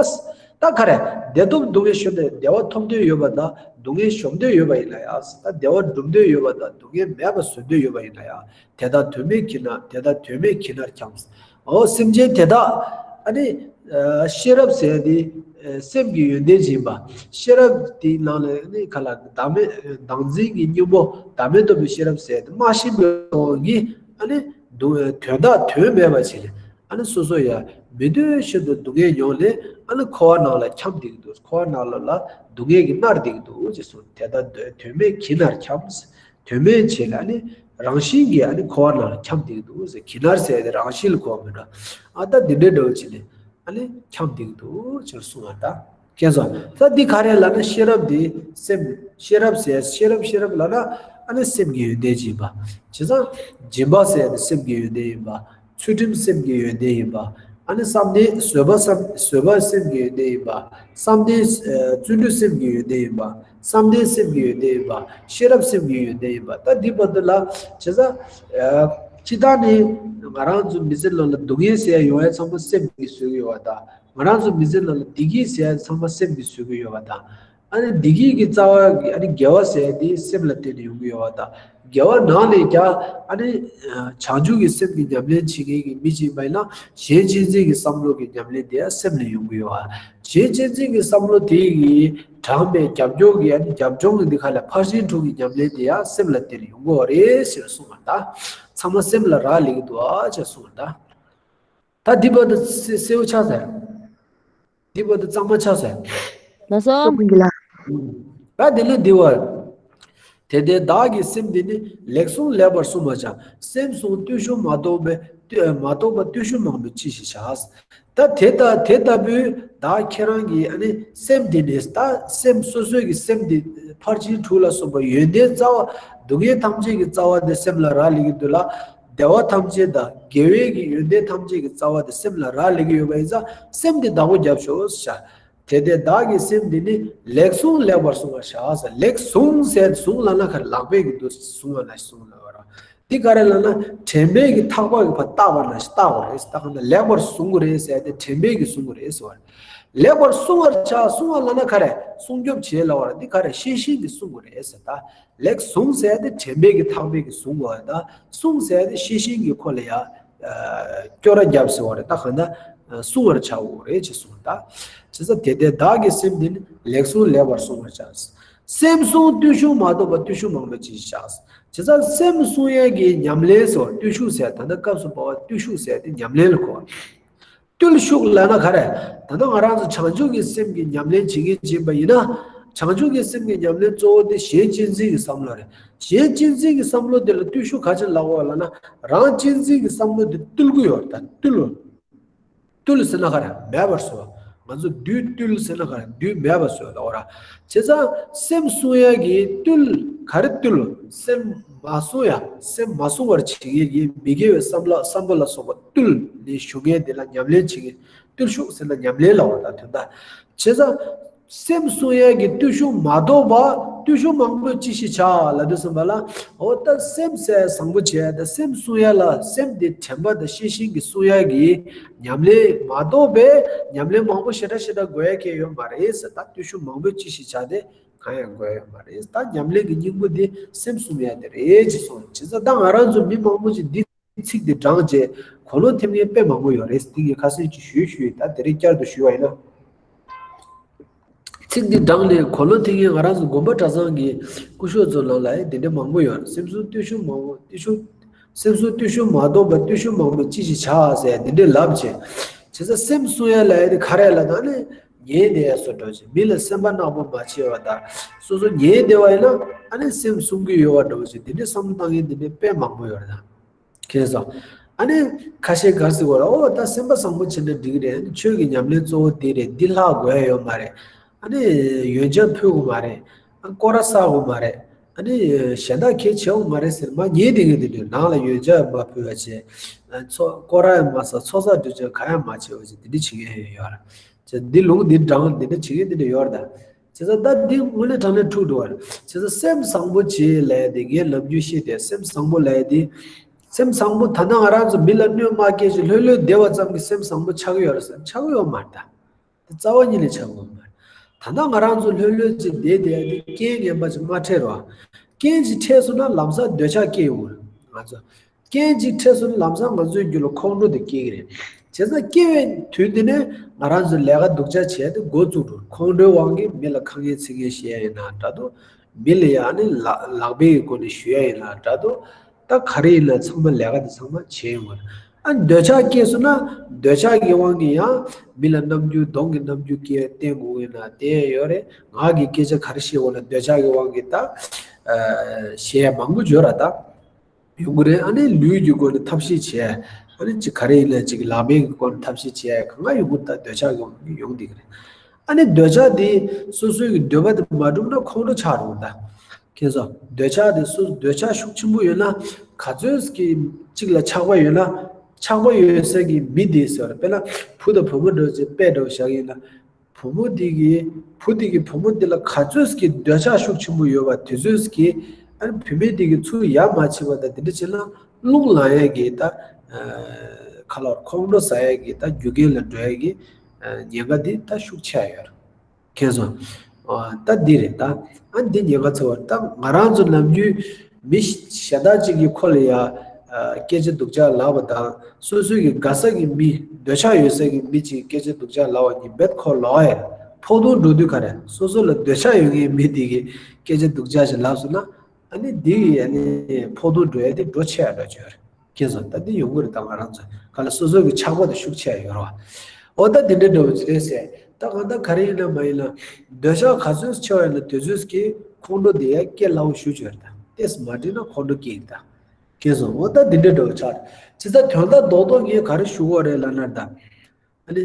ད་ག་རེ། བདེ་སྟོབས་སྡུག་བསྔལ་གཞོམ་དུ། བདེ་བ་ཐོབ་འདོད་ཡོད་པ་དང་སྡུག་བསྔལ་གཞོམ་འདོད་ཡོད་པ་ཡིན་ན་ཡང་། ད་བདེ་བ་སྒྲུབ་འདོད་ཡོད་པ་དང་སྡུག་བསྔལ་མེད་པ་བཟོ་འདོད་ཡོད་པ་ཡིན་ན་ཡང་། དེ་དག་དོན་མེད་གྱིས་ནར། དེ་དག་དོན་མེད་གྱིས་ནར་འཁྱམས། འོ་སེམས་ཅན་དེ་དག་ཨ་ནི། ཨ། ཤེས་རབ་ཟེར་ཡ་དེ། ཨ། སེམས་ཀྱི་ཡོན་ཏན་ཅིག་ཡིན་པ། ཤེས་རབ་དེའི་ནང་ལ་ནི་ག་ལ་བདག་མེད་བདག་འཛིན་གྱི་སྙིང་པོ་བདག་མེད་རྟོགས་པའི་ཤེས་རབ་ཟེར་ཡ་དེ་མ་ཤེས་པའི་དབང་གིས། ཨ་ནི་སྡུག་དོན་དག་དོན་མེད་པ་བྱས་ནས། ཨ་ནི་སོ་སོ་ཡ་མི་འདོད་བཞིན་དུ་སྡུག་བསྔལ་མྱོང་ནས། ཨ་ནི་འཁོར་བ་ནང་ལ་འཁྱམས་བསྡད་ཀྱི་འདུག་འཁོར་བ་ནང་ལ་ལ་སྡུག་བསྔལ་གྱིས་མནར་བསྡད་ཀྱི་འདུག་ཅེས་གསུངས། དེ་དག་དོན་མེད་གྱིས་ནར་འཁྱམས། དོན་མེད་བྱས་ལ་ནི་རང་བཞིན་གྱིས་ཨ་ནི་འཁོར་བ་ནང་ལ་འཁྱམས་བསྡད་ཀྱི་འདུག་ཟེར། གྱིས་ནར་ཟེར་ཏེ་རང་བཞིན་ལ་གོ་བ་མི་འགྲོ། ཨ། ད་འདི་འདྲའི་འདྲ་བོ་བྱས་ནས་ཨ་ནི་འཁྱམས་བསྡད་ཀྱི་འདུག་ཅེས་གསུངས་པ་ད། མཁྱེན་སོང་། ད་འདི་ག་རེ་ལབ་ན་ཤེས་རབ་འདི་སེམས། ཤེས་རབ་ཟེར། ཤེས་རབ་ཤེས་རབ་ལབ་ན་ཨ་ནི་སེམས་ཀྱི་ཡོན་ཏན་སྦྱིན་པ། བྱས་ཙང་སྦྱིན་པ་ཟེར་ནི་སེམས་ཀྱི་ཡོན་ཏན་ཡིན་པ། ཚུལ་ཁྲིམས་སེམས་ཀྱི་ཡོན་ཏན་ཡིན་པ། ཨ་ནི་བསམ་གཏན་བཟོད་པ་བསམ། བཟོད་པ་སེམས་ཀྱི་ཡོན་ཏན་ཡིན་པ། བསམ་གཏན། ཨ། བརྩོན་འགྲུས་སེམས་ཀྱི་ཡོན་ཏན་ཡིན་པ། བསམ་གཏན་སེམས་ཀྱི་ཡོན་ཏན་ཡིན་པ། ཤེས་རབ་སེམས་ཀྱི་ཡོན་ཏན་ཡིན་པ། ད་འདི་བར་དུ་ལ་བྱས་ཙང་། ཨ། སྤྱིར་བཏང་ནི་ང་རང་ཚོ་མི་ཚེ་ནང་ལ་སྡུག་བསྔལ་ཟེར་ཡ་ཡོང་ཡ་ཚང་མ་སེམས་ཀྱིས་བཟོས་ཀྱི་ཡོད་པ་དང་། ང་རང་ཚོ་མི་ཚེ་ནང་ལ་བདེ་སྐྱིད་ཟེར་ཡ་ཚང་མ་སེམས་ཀྱིས་བཟོས་ཀྱི་ཡོད་པ་དང་། ཨ་ནི་བདེ་སྐྱིད་ཀྱི་རྩ་བ་གི་ཨ་ནི་དགེ་བ་ཟེར་ཡ་དེ་སེམས་ལ་བརྟེན་ནས་ཡོང་གི་ཡོད་པ་དང་། དགེ་བ་ནང་ནས་ཀྱང་ཨ་ནི་བྱང་ཆུབ་ཀྱི་སེམས་ཀྱི་ཉམས་ལེན་བྱེད་མཁན་གྱི་མི་གཅིག་ཡིན་པ་ཡིན་ན། གཞན་གཅེས་འཛིན་གྱི་བསམ་བློ་གི་ཉམས་ལེན་དེ་ཡང་སེམས་ལས་ཡོང་གི་ཡོད་པ། གཞན་གཅེས་འཛིན་གྱི་བསམ་བློ་དེ་གིས་དྲངས་པའི་རྒྱབ་སྐྱོར་གྱི་ཨ་ནི་རྒྱབ་ལྗོངས་ཀྱི་འདི་ག་ལ་ཕར་ཕྱིན་དྲུག་གི་ཉམས་ལེན་དེ་ཡང་སེམས་ལ་བརྟེན་ནས་ཡོང་གི་ཡོད་རེད་ཟེར་གསུངས་པ་ད། ཚང་མ་སེམས་ལ་རག་ལས་ཀྱི་འདུག་ཨ་ཅེས་གསུངས་པ་ད། ད་འདི་བར་དུ་གསལ་པོ་ཆགས་ཟེར། འདི་བར་དུ་གཙང་མ་ཆགས་ཟེར། ལགས་སོ། ད་འདི་ལས་འདི་བར། དེ་ལྟས་བདག་གི་སེམས་འདི་ནི། ལེགས་གསུངས་ལེགས་པར་གསུངས་པར་བྱ། སེམས་གསུམ་བརྟུལ་ཞུགས་མ་གཏོགས་པའི། མ་གཏོགས་པ་བརྟུལ་ཞུགས་མང་པོས་ཅི་ཞིག་བྱ། ད་དེ་ལྟ་དེ་ལྟ་བུའི་བདག་ཁྱེད་རང་གི་ཨ་ནི་སེམས་འདི་ནི། ད་སེམས་སོ་སོའི་གི་སེམས་འདི་ཕར་ཕྱིན་དྲུག་ལ་སོགས་པ་ཡོན་ཏན་རྩ་བ། སྡུག་བསྔལ་ཐམས་ཅད་ཀྱི་རྩ་བ་འདི་སེམས་ལ་རག་ལས་ཀྱི་འདུག་ལ། བདེ་བ་ཐམས་ཅད་དང་དགེ་བའི་གི་ཡོན་ཏན་ཐམས་ཅད་ཀྱི་རྩ་བ་དེ་སེམས་ལ་རག་ལས་ཀྱི་ཡོད་པ་ཡིན་ཙང་སེམས་དེ་བདག་པོ་རྒྱབ་ཤོག་ཟེར། དེ་ལྟས་བདག་གི་སེམས་འདི་ནི། ལེགས་གསུངས་ལེགས་པར་གསུངས་པར་བྱ་ཟེར། ལེགས་གསུངས་ཟེར། གསུངས་ལབ་ན་ག་རེ། ལག་པས་ཀྱི་འདུག་གསུངས་པ་ན་གསུངས་ལབ་པ་ར། འདི་ག་རེ་ལབ་ན་དྲན་པའི་གི་ཐག་པ་གི་བར་བཏགས་པ་ན་བཏགས་པ་རེད། ད་ག་ན་ལེགས་པར་བཟུང་དགོས་རེད་ཟེར་ཏེ་དྲན་པའི་གི་བཟུང་དགོས་རེད་ཟེར་བ་རེད། ལེགས་པར་བསྲུང་བར་བྱ། བསྲུང་བ་ལབ་ན་ག་རེ། སྲུང་སྐྱོབ་བྱེད་ལབ་པ་རེད། འདི་ག་རེ། ཤེས་བཞིན་གྱིས་བསྲུང་དགོས་རེད་ཟེར། ད་ལེགས་བཟུང་ཟེར་ཏེ་དྲན་པའི་གི་ཐག་པས་གི་བཟུང་དགོས་པ་དང་། བསྲུང་ཟེར་ཏེ་ཤེས་བཞིན་གྱིས་ཁོ་ལ་ཡ་སྐྱོ་ར་རྒྱབ་ཟེར་བ་རེད། ད་ག་ན་བསྲུང་བར་བྱ་དགོས་རེད་ཅེས་གསུངས། ད་བྱས་ཙང་དེ་ལྟས་བདག་གི་སེམས་འདི་ནི། ལེགས་བསྲུང་ལེགས་པར་བསྲུང་བར་བྱ། སེམས་བསྲུང་བརྟུལ་ཞུགས་མ་ལྡོག་པ། བརྟུལ་ཞུགས་མང་པོས་ཅི་ཞིག་བྱ། བྱས་ཙང་སེམས་བསྲུང་ཡས་ཀྱི་ཉམས་ལེན་ཟེར་བ། བརྟུལ་ཞུགས་ཟེར་ད་ལྟ་སྐབས་སུ་བབ་པ་བརྟུལ་ཞུགས་ཟེར་ཏེ་ཉམས་ལེན་ལ་གོ་བ། བརྟུལ་ཞུགས་ལབ་ན་ག་རེ། ད་ལྟ་ང་རང་ཚོ་བྱང་ཆུབ་ཀྱི་སེམས་ཀྱི་ཉམས་ལེན་བྱེད་མཁན་ཅིག་ཡིན་པ་ཡིན་ན། བྱང་ཆུབ་ཀྱི་སེམས་ཀྱི་ཉམས་ལེན་གཙོ་བོ་དེ་གཞན་གཅེས་འཛིན་གྱི་བསམ་བློ་རེད། གཞན་གཅེས་འཛིན་གྱི་བསམ་བློ་དེ་ལ་བརྟུལ་ཞུགས་ག་ཅིག་ལབ་དགོས་ལབ་ན། རང་གཅེས་འཛིན་གྱི་བསམ་བློ་དེ་བརྟུལ་གྱི་ཡོད་རེད། ད་བརྟུལ། བརྟུལ་ཟེར་ན་ག་རེ། མེད་པར་བཟོ་བ། ང་ཚོ་བདུད་བཏུལ་ཟེར་ན་ག་རེ། བདུད་མེད་པར་བཟོ་བ་ལབ་དགོས་ར། བྱས་ཙང་སེམས་བསྲུང་ཡ་གི་བརྟུལ་ག་རེ་བརྟུལ། སེམས་མ་བསྲུང་ཡ། སེམས་མ་བསྲུང་བར་བྱེད་མཁན་གྱི་མི་དགེ་བའི་བསམ་བློ་བསམ་པ་ལ་སོགས་པ་བཏུལ་ནས་ཞུགས་མཁན་དེ་ལ་ཉམས་ལེན་བྱེད་མཁན། བརྟུལ་ཞུགས་ཟེར་ན་ཉམས་ལེན་ལབ་དགོས་ར། ད་དོན་དག་བྱས་ཙང་སེམས་བསྲུང་ཡ་གི་བརྟུལ་ཞུགས་མ་ལྡོག་པ། བརྟུལ་ཞུགས་མང་པོས་ཅི་ཞིག་བྱ་ལབ་དུས་ཙམ་པ་ལ། འོ་ད་སེམས་ཟེར་བཟང་པོ་བྱས། ད་སེམས་བསྲུང་ཡ་ལ་སེམས་དེ་དྲན་པ་དང་ཤེས་བཞིན་གྱིས་བསྲུང་ཡ་གི་ཉམས་ལེན་མ་གཏོགས་པའི་ཉམས་ལེན་མང་པོ་ཞེ་དྲག་ཞེ་དྲག་དགོས་ཡ་གང་ཡང་ཡོད་མ་རེད་ཟེར། ད་བརྟུལ་ཞུགས་མང་པོས་ཅི་ཞིག་བྱ་དེ་གང་ཡང་དགོས་ཡ་ཡོད་མ་རེད། ད་ཉམས་ལེན་གྱི་སྙིང་པོ་དེ་སེམས་བསྲུང་ཡ་དེ་རེད་ཅེས་གསུངས། བྱས་ཙང་ད་ང་རང་ཚོ་མི་མང་པོ་ཞིག་འདི་ཚིག་འདི་དྲངས་རྗེས་གོ་ལོང་ཐེབས་མཁན་དཔེ་མང་པོ་ཡོད་རེད། འདི་ངས་ཁ་སང་ཅིག་ཞུས་ཞུས། ད་དེ་རིང་བསྐྱར་དུ་ཞུས་པ་ཡིན་ན། ཚིག་འདི་དྲངས་ནས་གོ་ལོང་ཐེབས་མཁན་ང་རང་ཚོ་དགོན་པ་གྲྭ་ཚང་གི་སྐུ་ཞབས་ཚོ་ནང་ལ་འདི་འདྲ་མང་པོ་ཡོད་རེད། སེམས་བསྲུང་བརྟུལ་ཞུགས་མང་པོ་བརྟུལ་ཞུགས། སེམས་བསྲུང་བརྟུལ་ཞུགས་མ་ལྡོག་པ། བརྟུལ་ཞུགས་མང་པོས་ཅི་ཞིག་བྱ་ཟེར་འདི་འདྲའི་ལབ་བྱས། བྱས་ཙང་སེམས་བསྲུང་ཡ་ལབ་ཡ་དེ་ག་རེ་ལབ་ན་ནི་ཉལ་བསྡད་ཡ་བཟོ་འདྲ་བྱས། མི་ལ་སེམས་པ་ནག་པོ་མ་བྱས་པ་དང་། སོ་སོ་ཉལ་བསྡད་པ་ཡིན་ན་ཨ་ནི་སེམས་བསྲུང་གི་ཡོད་པ་འདྲ་བོ་བྱས། འདི་འདྲའི་བསམ་བློ་བཏང་མཁན་འདི་འདྲའི་དཔེ་མང་པོ་ཡོད་རེད་ད། མཁྱེན་སོང་། ཨ་ནི་ཁ་ཤས་ག་ཟེར་བ་རེད། ཨོ་ད་སེམས་པ་བཟང་པོ་བྱས་ན་འགྲིག་གི་རེད། ཨ་ནི་ཆོས་ཀྱི་ཉམས་ལེན་གཙོ་བོ་འདི་རེད། འདི་ལྷག་དགོས་ཡ་ཡོད་མ་རེད། ཨ་ནི་ཡོན་ཆབ་ཕུལ་དགོས་མ་རེད། ཨ་ནི་སྐོར་ར་བསག་དགོས་མ་རེད། ཨ་ནི་གཞན་དག་གལ་ཆེ་བོ་མ་རེད་ཟེར་མ་ཉལ་བསྡད་མཁན་དེ་འདྲ། ནང་ལ་ཡོན་ཆབ་མ་ཕུལ་བ་བྱས། ཨ་ཚོ་སྐོར་ར་ཡང་མ་བསགས། ཚོགས་བསགས་སྒྲིབ་སྦྱང་གང་ཡང་མ་བྱས་པ་བྱས། འདི་འདྲ་བྱེད་མཁན་ཡོད་རེད། བྱས་འདི་ལུང་འདི་དྲངས་འདི་འདྲ་བྱེད་མཁན་འདི་འདྲ་ཡོད་རེད་ད། བྱས་ཙང་ད་འདི་དངོས་གནས་དྲང་གནས་འཁྲུག་འགྲོ་བ་རེད། བྱས་ཙང་སེམས་བཟང་པོ་བྱེད་ལབ་ཡ་དེ་ངས་ནམ་རྒྱུན་བཤད་དེ། སེམས་བཟང་པོ་ལབ་ཡ་དེ། སེམས་བཟང་པོ་ད་ལྟ་ང་རང་ཚོ་མི་ལ་གནོད་མ་སྐྱེལ་ཞིང་ལྷོད་ལྷོད་བསྡད་པ་ཙམ་གྱིས་སེམས་བཟང་པོ་ཆགས་ཀྱི་ཡོད་རེད་ཟེར་ན་ཆགས་ཀྱི་ཡོད་མ་རེད་ད། དེ་རྩ་བ་ཉིད་ནས་ཆགས་ཀྱི་ཡོད་མ་རེད། ད་ལྟ་ང་རང་ཚོ་ལྷོད་ལྷོད་ཅིག་བསྡད་བསྡད་ཡ་དེ་རྐྱེན་ངན་པ་ཅིག་མ་འཕྲད་རོགས། རྐྱེན་ཅིག་འཕྲད་སོང་ན་ལམ་སང་འདོད་ཆགས་སྐྱེ་ཡོང་གི་རེད། ང་ཚོ། རྐྱེན་ཅིག་འཕྲད་སོང་ན་ལམ་སང་ང་ཚོའི་རྒྱུད་ལ་ཁོང་ཁྲོ་དེ་སྐྱེ་གི་རེད། བྱས་ཙང་སྐྱེ་བའི་དུས་འདི་ནས་ང་རང་ཚོ་ལས་ཀ་སྡུག་ཅག་བྱས་ཏེ་འགོ་བཙུགས་འགྲོ། ཁོང་ཁྲོའི་དབང་གིས་མི་ལ་ཁ་ངན་ཚིག་ངན་བཤད་ཡ་ཡིན་ན་འདྲ་འདུག་མི་ལ་ཡ་ནི་ལག་ལག་པའི་སྒོ་ནས་གཞུ་ཡ་ཡིན་ན་འདྲ་འདུག་ད་ག་རེ་ཡིན་ན་ཚང་མ་ལས་ཀ་དེ་ཚང་མ་བྱས་ཡོང་གི་རེད། ཨ་འདོད་ཆགས་སྐྱེས་སོང་ན་འདོད་ཆགས་ཀྱི་དབང་གིས་ཡང་མི་ལ་རྣམ་འགྱུར་གདོང་གི་རྣམ་འགྱུར་སྐྱེ་བསྟན་དགོས་ཡོད་ན་བསྟན་ཡ་ཡོད་རེད། ངག་གི་སྐད་ཆ་ག་རེ་བཤད་དགོས་ན་འདོད་ཆགས་ཀྱི་དབང་གིས་ད་ཨ་བཤད་ཡ་མང་པོ་ཡོད་ར་ད། ཡོང་གི་རེད། ཨ་ནི་ལུས་ཀྱི་སྒོ་ནས་ཐབས་ཤེས་བྱས། ཨ་ནི་ཅིག་ག་རེ་ཡིན་ན་ཅིག་ལག་པའི་སྒོ་ནས་ཐབས་ཤེས་བྱས། གང་ག་ཡོང་གི་ད། འདོད་ཆགས་ཡོང་ཡོང་བསྡད་ཀྱི་རེད། ཨ་ནི་འདོད་ཆགས་དེ་སོ་སོའི་གི་འདོད་པ་དེ་མ་འགྲུབ་ན་ཁོང་ཁྲོ་ཆགས་འགྲོ་གི་ད། མཁྱེན་སོང་། འདོད་ཆགས་དེ་སོ་འདོད་ཆགས་ཤུགས་ཆེན་པོ་ཡོད་ན་ག་ཚོད་ཀྱི་གཅིག་ལ་ཆགས་པ་ཡོད་ན། ཆགས་པ་ཡོད་ས་གི་མི་དེ་ཟེར་བ་རེད། དཔེར་ན་བུ་དང་བུ་མོ་འདྲ་བོ་ཅིག་དཔེ་འདྲ་བོ་བཞག་གི་ཡིན་ན། བུ་མོ་འདི་གིས་བུ་འདི་གིས་བུ་མོ་འདི་ལ་ག་ཚོད་ཀྱི་འདོད་ཆགས་ཤུགས་ཆེན་པོ་ཡོད་པ་དེ་ཚོད་ཀྱིས། ཨ་ནི་བུད་མེད་འདི་གིས་ཚུར་ཡ་མ་བྱེད་པ་དང་དེ་འདྲ་བྱས་ན་རླུང་ལངས་ཡས་ཀྱི་ད་ཁ་ལོར་ཁོང་ཁྲོ་ཟ་ཡས་ཀྱི་ད་རྒྱུ་རྐྱེན་ལ་འགྲོ་ཡས་ཀྱི་ཉེན་ཁ་འདི་ད་ཤུགས་ཆེ་ཡོད་རེད། མཁྱེན་སོང་། ཨ་ད་འདི་རེད་ད། ཨ་འདི་ཉེན་ཁ་ཚ་བ་ད་ང་རང་ཚོ་ནམ་རྒྱུན་མི་གཞན་དག་ཅིག་གི་ཁོ་ལ་ཡ་སྐད་ཆ་སྡུག་ཅག་ལབ་པ་དང་། སོ་སོའི་གི་དགའ་ས་གི་མི་འདོད་ཆགས་ཡོད་ས་གི་མི་ཅིག་སྐད་ཆ་སྡུག་ཅག་ལབ་པ་གཉིས་རྦད་ཁོ་ལོག་ཡ། ཕོག་ཐུག་འགྲོ་དུས་ག་རེ་སོ་སོ་ལ་འདོད་ཆགས་ཡོད་མཁན་མི་དེ་གི་སྐད་ཆ་སྡུག་ཅག་ཅིག་ལབ་སོང་ན། ཨ་ནི་འདི་གི་ཨ་ནི་ཕོག་ཐུག་འགྲོ་ཡ་དེ་འགྲོ་ཆེ་ཡ་འགྲོ་ཆེ་ཡ་རེད། མཁྱེན་སོང་། ད་འདི་ཡོང་གི་རེད་ད། ང་རང་ཚོ་ག་ལ་སོ་སོ་གི་ཆགས་པ་དེ་ཤུགས་ཆེ་ཡ་ཡོད་རེད་བ། འོ་ད་འདི་འདྲ་འདྲ་བོ་ཅིག་རེད་ཟེར། ད་གང་ལྟར་ག་རེ་ཡིན་ན་མ་ཡིན་ན་འདོད་ཆགས་ག་ཚོད་ཆེ་བ་ཡིན་ན་དེ་ཚོད་ཀྱི་ཁོང་ཁྲོ་དེ་ཡ་སྐྱེ་སླ་བོ་ཞུ་ཆོག་རེད་ད། ཏེས་མ་དྲིས་ན་ཁོང་ཁྲོ་སྐྱེ་གི་ད། མཁྱེན་སོང་། འོ་ད་འདི་འདྲ་འདྲ་བོ་ཆགས་རེད། བྱས་ཙང་དོན་དག་རྡོག་རྡོག་ངས་ག་རེ་ཞུ་དགོས་རེད་ལབ་ན་ད། ཨ་ནི།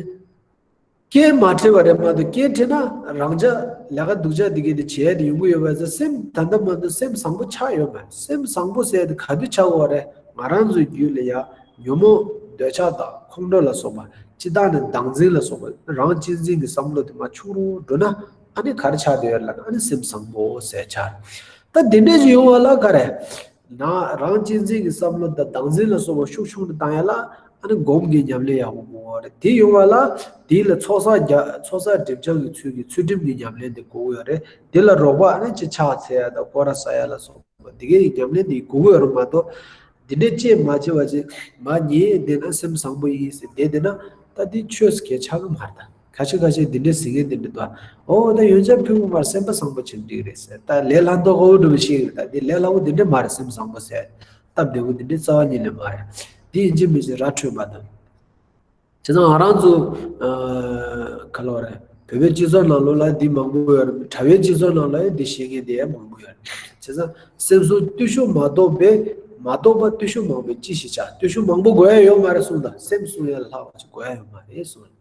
རྐྱེན་མ་འཕྲད་པ་རེད་མ་གཏོགས། རྐྱེན་འཕྲད་ན་རང་ཅག་ལས་ཀ་སྡུག་ཅག་འདི་གས་དེ་བྱས་ཏེ་ཡོང་གི་ཡོད་པ་ཟེར། སེམས་ད་ལྟ་མ་གཏོགས་སེམས་བཟང་པོ་ཆགས་ཡོད་མ་རེད། སེམས་བཟང་པོ་ཟེར་དེ་ག་དུས་ཆགས་དགོས་རེད། ང་རང་ཚོའི་རྒྱུད་ལ་ཡ་ཉོན་མོངས་འདོད་ཆགས་དང་ཁོང་ཁྲོ་ལ་སོགས་པ་སྤྱི་བཏང་ནས་བདག་འཛིན་ལ་སོགས་པ་རང་གཅེས་འཛིན་གྱི་བསམ་བློ་དེ་མར་ཆུང་རུ་འགྲོ་ན། ཨ་ནི་ག་རེ་ཆགས་བསྡད་ཡོད་ལབ་ན། ཨ་ནི་སེམས་བཟང་པོ་ཟེར་ཆགས། ད་དེ་འདྲས་ཅིག་ཡོང་བ་ལ་ག་རེ། ནང་རང་གཅེས་འཛིན་གྱི་བསམ་བློ་དང་བདག་འཛིན་ལ་སོགས་པ་ཤུགས་ཆུང་དུ་བཏང་ཡ་ལ་ཨ་ནི་སྒོམ་གྱི་ཉམས་ལེན་ཡག་པོ་དགོས་པ་རེད། དེ་ཡོང་བ་ལ་དེ་ལ་ཚོགས་བསགས་རྒྱ་ཚོགས་བསགས་སྒྲིབ་སྦྱང་གི་ཚུལ་གྱིས་ཚུལ་ཁྲིམས་ཀྱི་ཉམས་ལེན་དེ་དགོས་ཀྱི་ཡོད་རེད། དེ་ལ་རོགས་པ་ཨ་ནི་ཅིག་ཕྱག་འཚལ་ཡ་དང་སྐོར་ར་ཟ་ཡ་ལ་སོགས་པ་དེ་གའི་ཉམས་ལེན་དེ་དགོས་ཀྱི་ཡོད་རེད་མ་གཏོགས། འདི་འདྲའི་ཅེས་མ་བྱས་པ་ཅིག་མ་ཉེས་བསྡད་ན་སེམས་བཟང་པོ་ཡིན་ཟེར་བསྡད་བསྡད་ན་ད་འདི་ཆོས་སུ་གལ་ཆགས་ཀྱི་མ་རེད་ད། ཁ་ཤས་ཁ་ཤས་འདི་འདྲའི་ཟེར་མཁན་འདི་འདྲ་འདུག་ཨོ་ད་ཡོན་ཆབ་ཕུལ་དགོས་མ་རེད། སེམས་པ་བཟང་པོ་བྱེད་འགྲིག་རེད་ཟེར། ད་ལས་སླ་མདོག་ཁ་པོ་འདྲ་པོ་ཤེས་ཀྱི་རེད། ད་འདི་ལས་སླ་པོ་འདི་འདྲ་མ་རེད། སེམས་བཟང་པོ་ཟེར་སྟབས་བདེ་པོ་འདི་འདྲའི་རྩ་བ་ཉིད་ནས་མ་རེད། འདི་ཡིན་གཅིག་མིན་གཅིག་ར་འཕྲོད་པ་དང་། བྱས་ཙང་ང་རང་ཚོ་ཨ་ག་ལབ་རེད། བོད་པའི་སྤྱི་ཚོགས་ནང་ལོགས་ལ་འདི་མང་པོ་ཡོད་རེད། གྲྭ་པའི་སྤྱི་ཚོགས་ནང་ལ་ཡང་འདི་ཤེས་མཁན་དེ་ཡང་མང་པོ་ཡོད་རེད། བྱས་ཙང་སེམས་སྲུང་བརྟུལ་ཞུགས་མ་གཏོགས་པའི་མ་གཏོགས་པ་བརྟུལ་ཞུགས་མང་པོས་ཅི་ཞིག་བྱ། བརྟུལ་ཞུགས་མང་པོ་དགོས་ཡ་ཡོད་མ་རེད་གསུངས་དང་། སེམས་སྲུང་ཡ་ལྷག་པ་ཅིག་དགོས་ཡ་ཡོད་མ་རེད་གསུངས།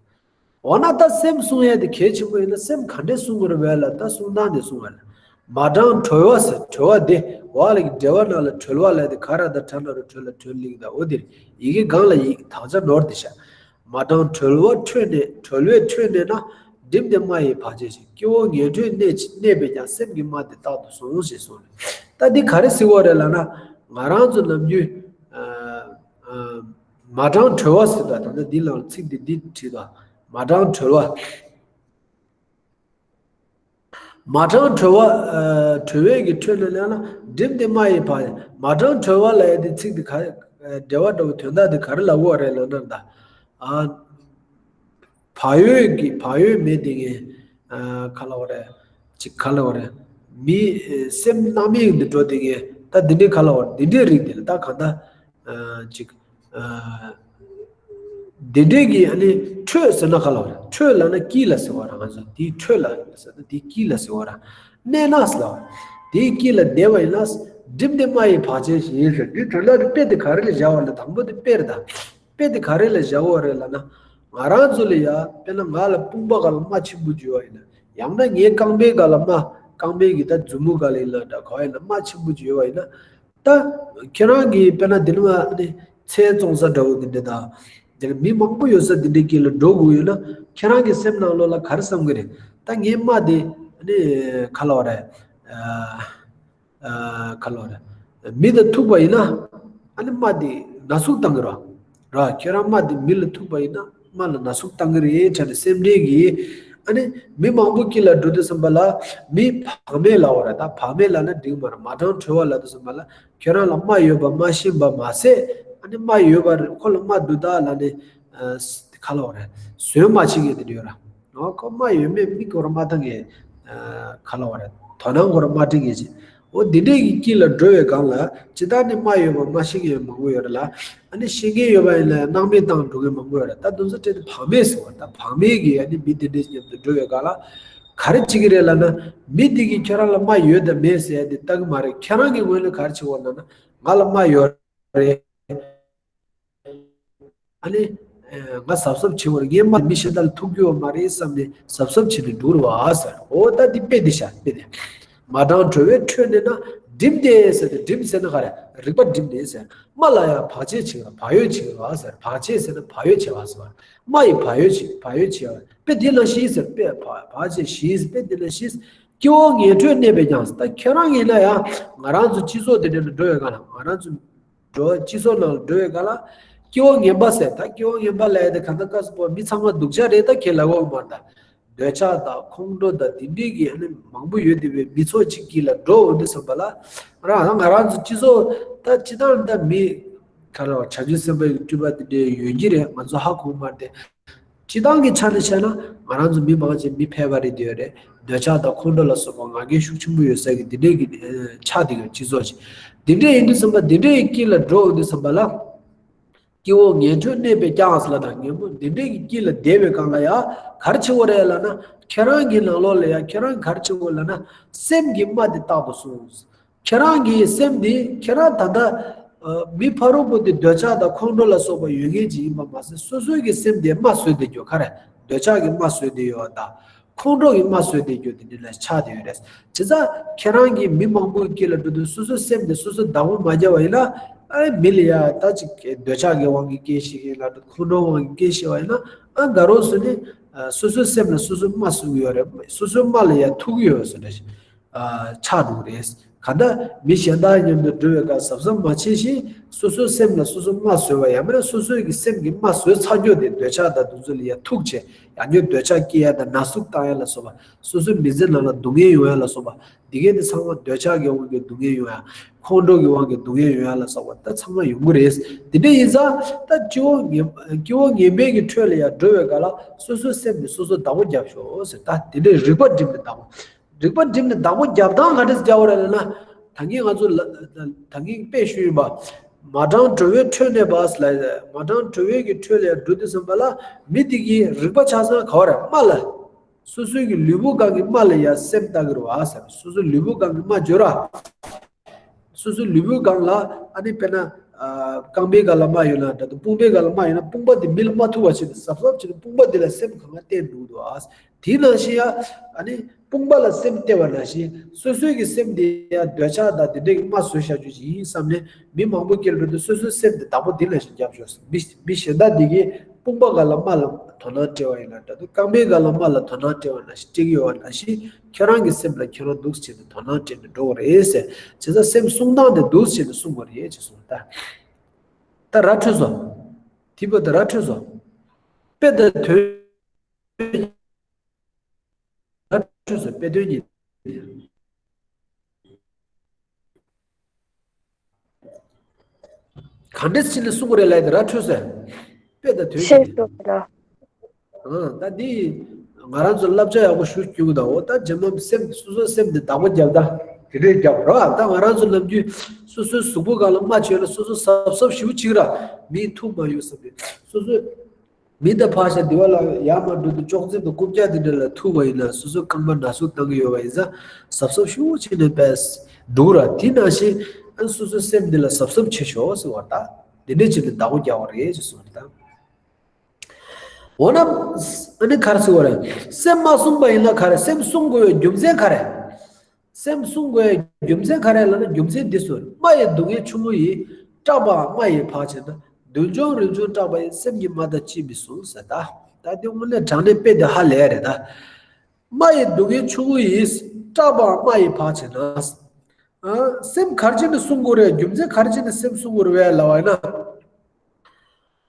འོ་ན་ད་སེམས་སྲུང་ཡ་དེ་གལ་ཆེན་པོ་ཡིན་ན་སེམས་ག་འདྲས་སྲུང་དགོས་རེད་བས་ལ། ད་སྲུང་སྟངས་དེ་གསུང་བ་ལ། མ་དྲང་གྲོལ་བ་ཟེར། གྲོལ་བ་དེ་འོག་ལ་གི་འགྲེལ་བ་ནང་ལ་གྲོལ་བ་ལ་དེ་ག་ར་ད་གྲ་ན་རོ་གྲོལ་ལ་གྲོལ་ལིག་ད་འོ་དེ་རེད། ཡི་གེ་སྒང་ལ་ཡིག་དག་ཆ་ནོར་དེ་ཤ། མ་དྲང་གྲོལ་བ་འཕྲོད་ནས་གྲོལ་བས་འཕྲོད་ནས་ན། སྒྲིམ་སྟེ་སྨྲ་ཡི་བག་ཅན་ཞིག་སྐྱེ་བོ་ངན་འཕྲོད་གནས་གནས་པས་ཀྱང་། སེམས་ཀྱི་སྨྲ་དེ་རྟག་ཏུ་གཟུང་ཞེས་གསུངས་རེད། ད་འདི་ག་རེ་ཟེར་བ་རེད་ལབ་ན། ང་རང་ཚོ་ནམ་རྒྱུན་ཨ་ཨ་མ་དྲང་གྲོལ་བ་ཟེར་བ་ད་ལྟ་འདི་ལ་ཚིག་འདི་འདི་བྲིས་དང་། མ་དྲང་གྲོལ་བ། མ་དྲང་གྲོལ་བ་ཨ་གྲོལ་བས་ཀྱི་འཕྲོད་ནས་ལབ་ན། སྒྲིམ་སྟེ་སྨྲ་ཡི་བག། མ་དྲང་གྲོལ་བ་ལབ་ཡ་དེ་ཚིག་འདི་ག་འགྲེལ་བ་འདྲ་བོ་དོན་དག་འདི་ག་རེ་ལབ་དགོས་རེད་ལབ་ན། ད་ཨ་བག་ཡོད་ཀྱི་བག་ཡོད་མེད་དེ་ངས་ཨ་ག་ལབ་དགོས་རེད། ཅིག་ག་ལབ་དགོས་རེད། མི་སེམས་སྣང་མེད་འདི་འགྲོ་དེ་ངས་ད་འདི་འདྲའི་ག་ལབ་དགོས་རེད། འདི་འདྲའི་རིགས་དེ་ལ་ད་གང་ལྟར་ཨ་ཅིག་ཨ་འདི་འདྲའི་གི་ཨ་ནི་འཕྲོད་ཟེར་ན་ག་ལབ་རེད། འཕྲོད་ལབ་ན་དཀྱིལ་ལ་ཟེར་བ་རེད། ང་ཚོ་དེའི་འཕྲོད་ལ་ཟེར་ན་དེའི་དཀྱིལ་ལ་ཟེར་བ་རེད། གནས་ན་ཟེར་ལབ་རེད། དེའི་དཀྱིལ་ལ་བསྡད་པ་ཡིན་ན། སྒྲིམ་སྟེ་སྨྲ་ཡི་བག་ཅན་ཞིག་ཡིན་ཟེར། འདི་དོན་དག་དེ་དཔེ་དེ་ག་རེ་ལ་བཞག་པ་ལ། དང་པོ་དེ་དཔེ་རེད་ད། དཔེ་དེ་ག་རེ་ལ་བཞག་པ་རེད་ལབ་ན། ང་རང་ཚོ་ལ་ཡ་དཔེར་ན་ང་ལ་དཔུང་པ་སྒང་ལ་རྨ་ཆེན་པོ་ཅིག་ཡོད་པ་ཡིན་ན། ཡང་ན་ངའི་རྐང་པའི་སྒང་ལ་རྨ། རྐང་པའི་གི་ད་མཛུབ་མོ་སྒང་ལ་ཡིན་ན་འདྲ་ག་བ་ཡིན་ན་རྨ་ཆེན་པོ་ཅིག་ཡོད་པ་ཡིན་ན། ད་ཁྱེད་རང་གིས་དཔེར་ན་འདི་ནི་ང་ནི་ཚལ་བཙོང་ས་འདྲ་བོ་འདི་འདྲ་དང་། འདིར་མི་མང་པོ་ཡོད་ས་འདི་འདྲའི་དཀྱིལ་ལ་འགྲོ་དགོས་ཡོད་ན། ཁྱེད་རང་གི་སེམས་ནང་ལོགས་ལ་ག་རེ་བསམ་གི་རེད། ད་ངའི་རྨ་འདི་ནི་ག་ལབ་དགོས་རེད། ཨ་ཨ་ག་ལབ་དགོས་རེད། མི་དང་ཐུག་པ་ཡིན་ན་ཨ་ནི་རྨ་འདི་ན་ཟུག་བཏང་གི་རེད། ར་ཁྱེད་རང་རྨ་འདི་མི་ལ་ཐུག་པ་ཡིན་ན་རྨ་ལ་ན་ཟུག་བཏང་གི་རེད་དྲན་ནས་སེམས་ཁྲལ་གྱིས། ཨ་ནི་མི་མང་པོ་དཀྱིལ་ལ་འགྲོ་དུས་ཙམ་པ་ལ་མི་བག་མེད་ལབ་དགོས་རེད། ད་བག་མེད་ལབ་ན་འགྲིག་མ་རེད། མ་དྲང་གྲོལ་བ་ལབ་དུས་ཙམ་པ་ལ་ཁྱོད་རང་ལ་རྨ་ཡོད་པ་མ་ཤེས་པ་མ་ཟད། ཨ་ནི་རྨ་ཡོད་པ་རེད། ཁོ་ལ་རྨ་འདུག་ད་ལབ་ནས་ཨ་ག་ལབ་དགོས་རེད། བཟོད་མ་བྱེད་མཁན་དེ་འདྲ་ཡོད་ར། ཨོ་ཁོ་རྨ་ཡོད་མེད་མིག་ཁོ་ར་མ་བལྟ་མཁན། ཨ་ག་ལབ་དགོས་རེད། དོ་སྣང་ཁོ་ར་མ་སྤྲད་མཁན་ཅིག་ཨོ་འདི་འདྲའི་གི་དཀྱིལ་ལ་འགྲོ་བའི་སྒང་ལ་ཇི་ལྟར་ནི་རྨ་ཡོད་པ་རྨ་ཤེས་མཁན་མང་པོ་ཡོད་རེད་ལ། ཨ་ནི་ཤེས་མཁན་ཡོད་པ་ཡིན་ན་སྣང་མེད་བཏང་འགྲོ་མཁན་མང་པོ་ཡོད་རེད། ད་དེ་ཚོ་སྤྲད་དེ་བག་མེད་ཟེར་བ། ད་བག་མེད་ཀྱི་ཨ་ནི་མི་དེ་འདྲའི་མཉམ་དུ་འགྲོ་བའི་སྒང་ལ་ག་རེ་བྱེད་ཀྱི་རེད་ལབ་ན། མི་དེ་གིས་ཁྱོད་རང་ལ་རྨ་ཡོད་དམ་མེད་ཟེར་ཡ་དེ་ལྟ་གི་མ་རེད། ཁྱེད་རང་གི་ངོས་ནས་ག་རེ་བྱེད་དགོས་ལབ་ན། ང་ལ་རྨ་ཡོད་རེད། ཨ་ནི་ཨ་ང་གཟབ་གཟབ་བྱེད་དགོས་རེད། ངའི་རྨ་མི་གཞན་དག་ལ་ཐུག་རྒྱུ་ཡོད་མ་རེད་བསམ་ནས་གཟབ་གཟབ་བྱེད་ནས་འགྲོ་རེད་བ་ཟེར། ཨོ་ད་འདི་དཔེ་འདི་བཞག་དཔེ་འདི། མ་དྲང་གྲོལ་བས་འཕྲོད་ནས་ན། སྒྲིམ་སྟེ་ཟེར་ཏེ། སྒྲིམ་ཟེར་ན་ག་རེ། རིག་པ་སྒྲིམ་ནས་ཟེར། རྨ་ལ་ཡང་བག་ཆེན་བྱེད་པ། བག་ཡོད་བྱེད་པ་ཟེར། བག་ཆེན་ཟེར་ན་བག་ཡོད་བྱེད་པ་ཟེར་བ། རྨ་ཡི་བག་ཡོད་བྱེད། བག་ཡོད་བྱེད་པ། དཔེ་འདི་ལ་ཤིས་ཟེར། དཔེ་བག་བག་ཆེན་ཞིས་དཔེ་འདི་ལ་ཤིས། སྐྱེ་བོ་ངན་འཕྲོད་གནས་པས་ཀྱང་ཟེར། ད་ཁྱེད་རང་ཡིན་ན་ཡང་ང་རང་ཚོ་སྤྱི་ཚོགས་འདི་འདྲ་ལ་འགྲོ་བའི་སྒང་ལ། ང་རང་ཚོ་འགྲོ་སྤྱི་ཚོགས་ནང་ལ་འགྲོ་བའི་སྒང་ལ། སྐྱེ་བོ་ངན་པ་ཟེར། ད་སྐྱེ་བོ་ངན་པ་ལབ་ཡ་དེ་གང་ལྟར་སྐབས་སུ་བབ་མི་ཚང་མ་སྡུག་ཅག་རེད། ད་ཁྱེད་ལབ་དགོས་མ་རེད། ད་འདོད་ཆགས་དང་ཁོང་ཁྲོ་དང་དེ་འདྲའི་གི་ཨ་ནི་མང་པོ་ཡོད་བསྡད་པའི་མི་ཚོགས་གཅིག་གི་ལ་འགྲོ་འོང་དུས་ཙམ་པ་ལ། རང་ང་རང་ཚོ་སྤྱི་ཚོགས་ད་སྤྱི་བཏང་ད་མི་ག་རེ་བྱང་ཆུབ་སེམས་དཔའི་སྤྲུལ་པ་དེ་འདྲའི་ཡོད་ཀྱི་རེད། ང་ཚོ་ཧ་གོ་མ་རེད་དེ། སྤྱི་བཏང་གི་ཆ་ནས་བཤད་ན་ང་རང་ཚོ་མི་མང་ཆེ་མི་ཕལ་པ་རེད་བསྡད་ཡོད་རེད། འདོད་ཆགས་དང་ཁོང་ཁྲོ་ལ་སོགས་པ་ང་རྒྱལ་ཤུགས་ཆེན་པོ་ཡོད་ས་གི་དེ་འདྲའི་གི་ཆགས་བསྡད་ཡོད་སྤྱི་ཚོགས་ཅིག་དེ་འདྲའི་ཡིན་དུས་ཙམ་པ་དེ་འདྲའི་དཀྱིལ་ལ་འགྲོ་འོང་དུས་ཙམ་པ་ལ། སྐྱེ་བོ་ངན་འཕྲོད་གནས་པས་ཀྱང་ཟེར་ལབ་དང་། ངན་པོ་འདི་འདྲའི་གི་དཀྱིལ་ལ་བསྡད་པའི་སྒང་ལ་ཡ་ག་རེ་བྱེད་དགོས་རེད་ལབ་ན། ཁྱེད་རང་གི་ནང་ལོགས་ལ་ཡ་ཁྱེད་རང་ག་རེ་བྱེད་དགོས་ལབ་ན། སེམས་ཀྱི་རྨ་འདི་རྟག་ཏུ་སྲུང་། ཁྱེད་རང་གི་སེམས་འདི་ཁྱེད་རང་ད་ལྟ་ཨ་མི་ཕ་རོལ་པོ་འདི་འདོད་ཆགས་དང་ཁོང་ཁྲོ་ལ་སོགས་པ་ཡོད་མཁན་ཅིག་ཡིན་པ་མ་ཟད། སོ་སོའི་གི་སེམས་འདི་རྨ་བཟོས་བསྡད་རྒྱུ་ག་རེ། འདོད་ཆགས་ཀྱི་རྨ་བཟོས་བསྡད་ཡོད་པ་དང་། ཁོང་ཁྲོ་ཡི་རྨ་བཟོས་བསྡད་རྒྱུ་དེ་འདྲ་ལ་ཆགས་བསྡད་ཡོད་རེད། བྱས་ཙང་ཁྱེད་རང་གིས་མི་མང་པོའི་དཀྱིལ་ལ་འགྲོ་དུས་སོ་སོའི་སེམས་དེ་སོ་སོས་བདག་པོ་མ་བརྒྱབ་པ་ཡིན་ན། ཨ་མི་ལ་ཡ་ད་ཅིག་འདོད་ཆགས་ཀྱི་དབང་གིས་སྐད་ཤེས་ཀྱི་ཡིན་ལབ་དང་། ཁོང་ཁྲོའི་དབང་གིས་སྐད་ཤེས་པ་ཡིན་ན། ཨ་དགའ་རོགས་བཟོས་ནས་ཨ་སོ་སོའི་སེམས་ལ་སོ་སོས་རྨ་གསོ་གི་ཡོད་རེད། སོ་སོའི་རྨ་ལ་ཡ་ཐུག་གི་ཡོད་བཟོ་འདྲ་ཞིག་ཨ་ཆགས་འགྲོ་གི་རེད། གང་ལྟར་མི་གཞན་དག་མཉམ་དུ་འགྲོ་བའི་སྐབས་གཟབ་གཟབ་མ་བྱས་ཤིང་སོ་སོའི་སེམས་ལ་སོ་སོ་རྨ་བཟོས་པ་ཡང་མིན་ན་སོ་སོའི་གི་སེམས་ཀྱི་རྨ་བཟོས་ཚར་རྒྱུ་དེ་འདོད་ཆགས་དང་དེ་ཚོ་ལ་ཡང་ཐུག་བྱས་ཡང་བསྐྱར་འདོད་ཆགས་སྐྱེ་ཡ་དང་ན་ཟུག་བཏང་ཡ་ལ་སོགས་པ་སོ་སོའི་མི་ཚེ་ནང་ལ་སྡུག་བསྔལ་ཡོང་ཡ་ལ་སོགས་པ་འདི་གས་དེ་ཚང་མ་འདོད་ཆགས་ཀྱི་དབང་གིས་སྡུག་བསྔལ་ཡོང་ཡ། ཁོང་ཁྲོ་གི་དབང་གིས་སྡུག་བསྔལ་ཡོང་ཡ་ལ་སོགས་པ་ད་ཚང་མ་ཡོང་གི་རེད། དེ་འདྲ་ཡིན་ཙང་ད་སྐྱེ་བོ་ངན་སྐྱེ་བོ་ངན་པའི་གི་ཁྲོད་ལ་ཡང་འགྲོ་བའི་སྐབས་ལ་སོ་སོའི་སེམས་ནི་སོ་སོ་བདག་པོ་རྒྱབ་ཤོག་ཟེར། ད་དེ་འདྲའི་རིག་པ་བསྒྲིམས་ནས་བདག་པོ། རིག་པ་བསྒྲིམས་ནས་བདག་པོ་རྒྱབ་སྟངས་ག་འདྲས་རྒྱབ་པ་རེད་ལབ་ན། ད་གིན་ང་ཚོ་ལ་ད་གིན་དཔེ་ཞུས་ཡིན་པ། མ་དྲང་གྲོལ་བའི་ཁྲོད་ནས་པ་ལ་མ་དྲང་གྲོལ་བའི་གི་ཁྲོད་ལ་ཡང་འགྲོ་དུས་ཙམ་པ་ལ་མི་དེ་གི་རིག་པ་ཆགས་ཚང་ག་བ་རེད། རྨ་ལ། སོ་སོའི་གི་ལུས་པོ་སྒང་གི་རྨ་ལ་ཡང་སེམས་ལྟ་གི་རེད་བ་ཟེར། སོ་སོའི་ལུས་པོ་སྒང་གི་རྨ་བརྗོད་ར། སོ་སོའི་ལུས་པོའི་སྒང་ལ་ཨ་ནི་དཔེར་ན་ཨ་རྐང་པའི་སྒང་ལ་རྨ་ཡོད་ན་འདྲ་འདུག་དཔུང་པའི་སྒང་ལ་རྨ་ཡོད་ན་དཔུང་པ་དེ་མི་ལ་རྨ་ཐུག་པ་བྱས་ཏེ་གཟབ་གཟབ་བྱས་ཏེ་དཔུང་པ་དེ་ལ་སེམས་གང་ག་བསྟན་འདུག་འདུག་ཨ། དེའི་ནང་བཞིན་ཡང་ཨ་ནི་དཔུང་པ་ལ་སེམས་གཏད་པ་ནང་བཞིན་སོ་སོའི་གི་སེམས་དེ་ཡང་འདོད་ཆགས་དང་དེ་འདྲའི་གི་རྨ་བཟོས་བཞག་རྒྱུ་ཞིག་ཡིན་བསམ་ནས་མི་མང་པོ་སྐྱེལ་འགྲོ་དུས་སོ་སོའི་སེམས་དེ་བདག་པོ་དེ་ལ་ཞིག་རྒྱབ་ཤོག་མི་མི་གཞན་དག་དེ་གིས་དཔུང་པ་སྒང་ལ་རྨ་ལ་དོ་སྣང་སྤྲད་པ་ཡིན་ན་འདྲ་འདུག་རྐང་པའི་སྒང་ལ་རྨ་ལ་དོ་སྣང་སྤྲད་པ་ནང་བཞིན་སྤྲད་ཀྱི་ཡོད་པ་ནང་བཞིན། ཁྱོད་རང་གི་སེམས་ལ་ཁྱོད་རང་འདུག་སེ་བྱས་ནས་དོ་སྣང་སྤྲད་ནས་འགྲོ་དགོས་རེད་ཟེར། བྱས་ཙང་སེམས་བསྲུང་སྟངས་དེ་འདུག་སེ་བྱས་ནས་བསྲུང་དགོས་རེད་ཅེས་གསུངས། ད་ད་ར་འཕྲོད་སོང་། དེ་བར་དུ་ར་འཕྲོད་སོང་། དཔེ་དང་དོན། ར་འཕྲོད་སོང་། དཔེ་དོན་གཉིས། ག་འདྲས་བྱས་ནས་གསུང་གི་རེད་ལབ་ཡ་དེ་ར་འཕྲོད་ཟེར། དཔེ་དང་དོན་ཤེས་གྱིས། སོང་ལ། ཨང་། ད་འདི་ང་རང་ཚོ་བསླབ་བྱ་ཡག་པོ་ཞུ་རྒྱུ་གི་ད་འོ་ད་རྗེས་མ་སེམས་སོ་སོའི་སེམས་འདི་བདག་པོ་རྒྱབ་ད་དེ་འདྲས་རྒྱབ་ར། ད་ང་རང་ཚོ་ནམ་རྒྱུན་སོ་སོའི་གཟུགས་པོ་སྒང་ལ་རྨ་བྱས་ན་སོ་སོ་གཟབ་གཟབ་ཞེ་པོ་བྱེད་ཀྱི་ར། མིའི་ཐུག་མ་ཡོང་བསམ་པའི་སོ་སོའི། མི་དང་ཕར་ཞོག་སྡེ་བ་ལ་ཡར་མར་འགྲོ་དུས་ཅོག་ཙེ་དང་རྐུབ་བཀྱག་དེ་འདྲ་ལ་ཐུག་པ་ཡིན་ན་སོ་སོའི་རྐང་པ་ན་ཟུག་བཏང་གི་ཡོད་པ་ཡིན་ཙང་གཟབ་གཟབ་ཞེ་པོ་བྱས་ནས་པས་འདུག་ར། དེ་ནང་བཞིན་ཨ་ནི་སོ་སོའི་སེམས་འདི་ལ་གཟབ་གཟབ་བྱེད་ཤོག་ཟེར་བ་ད། འདི་འདྲས་བྱས་ནས་བདག་པོ་རྒྱག་པ་རེད་ཅེས་གསུངས་རེད་ད། འོ་ན་ཨ་ནི་ག་རེ་ཟེར་བ་རེད། སེམས་མ་བསྲུངས་པ་ཡིན་ན་ག་རེ། སེམས་བསྲུང་དགོས་པའི་རྒྱུ་མཚན་ག་རེ། སེམས་བསྲུང་དགོས་རྒྱུ་མཚན་ག་རེ་ལབ་ན་རྒྱུ་མཚན་འདི་ཚོ་རེད། རྨ་ཡི་སྡུག་བསྔལ་ཆུང་ངུ་ཡིས། སྐྲག་པའང་རྨ་ཡིས་བག་བྱེད་ན། འདུན་འཇོམས་རིན་འབྱུང་སྐྲག་པ་ཡིས། སེམས་ཀྱི་རྨ་དང་ཅིས་མི་བསྲུང་ཟེར་ད། ད་འདི་དངོས་གནས་དྲང་གནས་དཔེ་འདི་ཧ་ལས་རེད་ད། རྨ་ཡི་སྡུག་བསྔལ་ཆུང་ངུ་ཡིས། སྐྲག་པའང་རྨ་ཡིས་བག་བྱེད་ན། ཨ། སེམས་ག་རེ་བྱས་ནས་བསྲུང་དགོས་རེད། རྒྱུ་མཚན་ག་རེ་བྱས་ནས་སེམས་བསྲུང་དགོས་རེད་ལབ་པ་ཡིན་ན།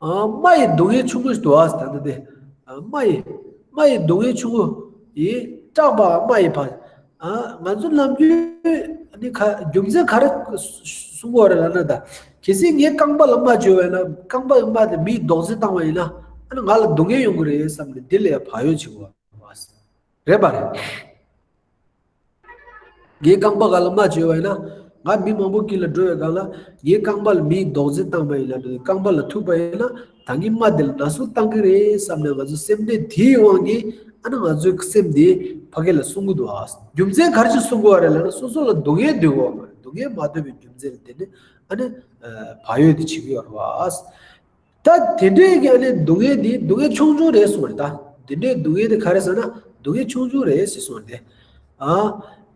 ཨ། རྨ་ཡི་སྡུག་བསྔལ་ཆུང་ངུ་ཞིག་འདུག་ཨ་ཟེར་ད་ལྟ་དེ། ཨ། རྨ་ཡི་རྨ་ཡི་སྡུག་བསྔལ་ཆུང་ངུ་ཡིས། སྐྲག་པའང་རྨ་ཡིས་བག་ཨ། ང་ཚོ་ནམ་རྒྱུན་ནི་ག་རྒྱུ་མཚན་ག་རེ་གསུང་གི་ཡོད་རེད་ལབ་ན་ད། གལ་སྲིད་ངའི་རྐང་པ་ལ་རྨ་བྱས་པ་ཡིན་ན་རྐང་པ་ཡི་རྨ་དེ་མིས་རྡོག་རྫིས་བཏང་བ་ཡིན་ན་ཨ་ནི་ང་ལ་སྡུག་བསྔལ་ཡོང་གི་རེད་བསམ་ནས་འདི་ལ་ཡང་བག་ཡོད་བྱེད་དགོས་པ་རེད་པ་རེད། ངའི་རྐང་པ་སྒང་ལ་རྨ་བྱས་པ་ཡིན་ན། ང་མི་མང་པོ་དཀྱིལ་ལ་འགྲོ་བའི་སྒང་ལ་ངའི་རྐང་པ་ལ་མིས་རྡོག་རྫིས་བཏང་པ་ཡིན་ན་འགྲོ་རྐང་པ་ལ་ཐུག་པ་ཡིན་ན་ད་ངའི་རྨ་དེ་ལ་ན་ཟུག་བཏང་གི་རེད་བསམ་ནས་ང་ཚོ་སེམས་ཁྲལ་དེའི་དབང་གིས་ཨ་ནི་ང་ཚོའི་སེམས་དེ་ཕ་གི་ལ་བསྲུང་གི་འདུག་ཨ། རྒྱུ་མཚན་ག་རེ་བྱས་བསྲུང་དགོས་པ་རེད་ལབ་ན་སོ་སོ་ལ་སྡུག་བསྔལ་འདོད་དགོས་པ་མ་རེད། སྡུག་བསྔལ་མ་འདོད་པའི་རྒྱུ་མཚན་ལ་བརྟེན་ནས་ཨ་ནི་བག་ཡོད་དེ་བྱེད་ཀྱི་ཡོད་རེད་པ། ད་དེ་འདྲའི་གི་ཨ་ནི་སྡུག་བསྔལ་འདི་སྡུག་བསྔལ་ཆུང་ཆུང་རེད་གསུངས་པ་རེད་ད། དེ་འདྲའི་སྡུག་བསྔལ་དེ་ག་རེ་ཟེར་ན་སྡུག་བསྔལ་ཆུང་ཆུང་རེད་ཟེར་གསུངས་པ་རེད། ཨ།